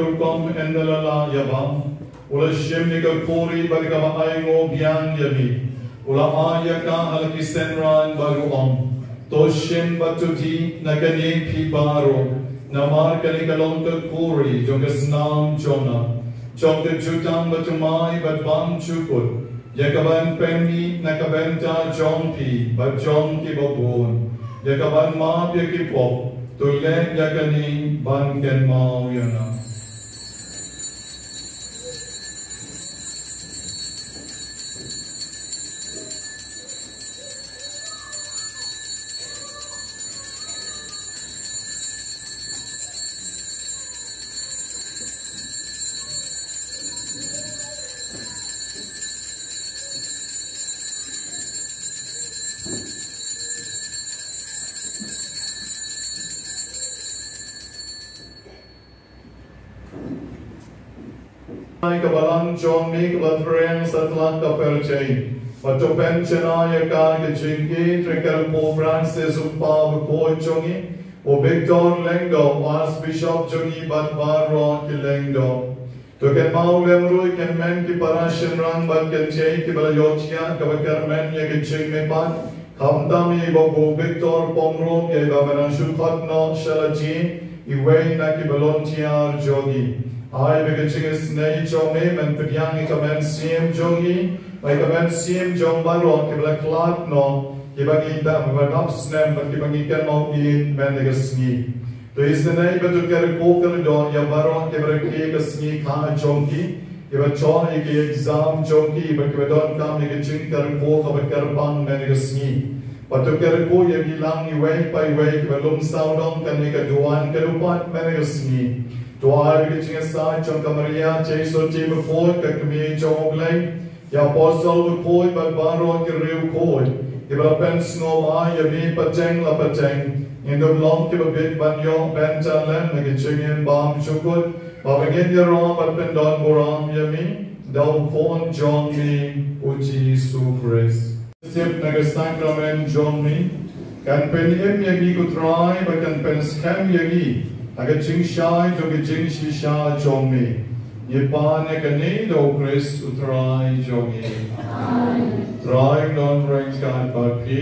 Rukom ynda la lah ïa bam, u la shim ïa ka khuri bad kaba ainguh biang ïa ngi. U la ai ïa ka ha la ki synran bad u ong, to shim bad to dih na kane phi baroh, namar kane ka long ka khuri jong ka snam jong nga, jong ka jutang bathymmai bad bymjukut, ïa kaban pynmih na ka bynta jong phi bad jong kiba bun, ïa kaban map ïa ki pop. To leh ïa kane ban kynmaw ïa nga. Ai ka balang jong me kaba pyrshang satlak ka pyrthei. Bad to pynshna ïa ka ka jingïeit ha u Pope Francis, u Kpa bakhuid jong ngi, u Victor Lyngdoh, u Archbishop jong ngi bad baroh ki lyngdoh. To kynmaw lem ruh ïa ki hynmen ki para shynrang bad ki kynthei kiba la ïoh thiah kaba kyrmen ïa ka jingmihpat. Khamtam ïa i Bah Victor Pyngrope, ïa i Bah Mynsiem Khatnoh Shalati, iwei na ki volunteer jong ngi. Ai ba ka jingisynei jong me men pdiang ïa ka mynsiem jong ngi, ïa ka mynsiem jong baroh kiba la khlad noh, kiba ngi dap, ba dap snem bad kiba ngi kynmaw ïa i mynta ka sngi. To isynei bad to kyrkhu kyrdoh ïa baroh kiba rakhe ka sngi kha jong ki, kiba thoh ïa ki exam jong ki bad kiba donkam ïa ka jingkyrkhu kaba kyrpang mynta ka sngi. Bad to kyrkhu ïa ki lang iwei pa iwei kiba long sawdong kane ka duwan ka dupat mynta ka sngi. To ai ïa ka jingïasaid jong ka Maria Theisotti bakhuid ka Kmie jong U Blei, ïa ki apostol bakhuid bad baroh ki riewkhuid kiba la pynsngewbha ïa me pateng la pateng. Ngin ym long kiba bit ban ïoh ban ïalam na ka jingim bymjukut, ba ngin ïaroh bad pyndonburom ïa me da u Khun jong me u Jisu Khrist. Tip na ka sakramen jong me kan pynim ïa ngi ko Trai bad kan pynskhem ïa ngi ha ka jingshai jong ka jingshisha jong me. Ngi pan ïa kane da u Khrist u Trai jong ngi. Trai un don ryngkat bad phi.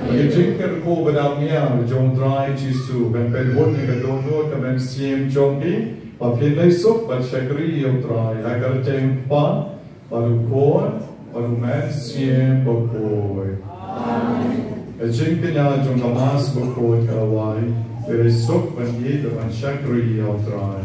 Ka jingkyrkhu ba dang miaw jong u Trai Jisu kan pynbun ïa ka dohnud ka mynsiem jong phi, ba phin leit suk bad shakri ïa u Trai ha ka kyrteng u Kpa, bad u Khun, bad u Mynsiem Bakhuid. Ka jingkñia jong ka Mass bakhuid ka la wai. Phi leit suk ban ïeit bad ban shakri ïa u Trai.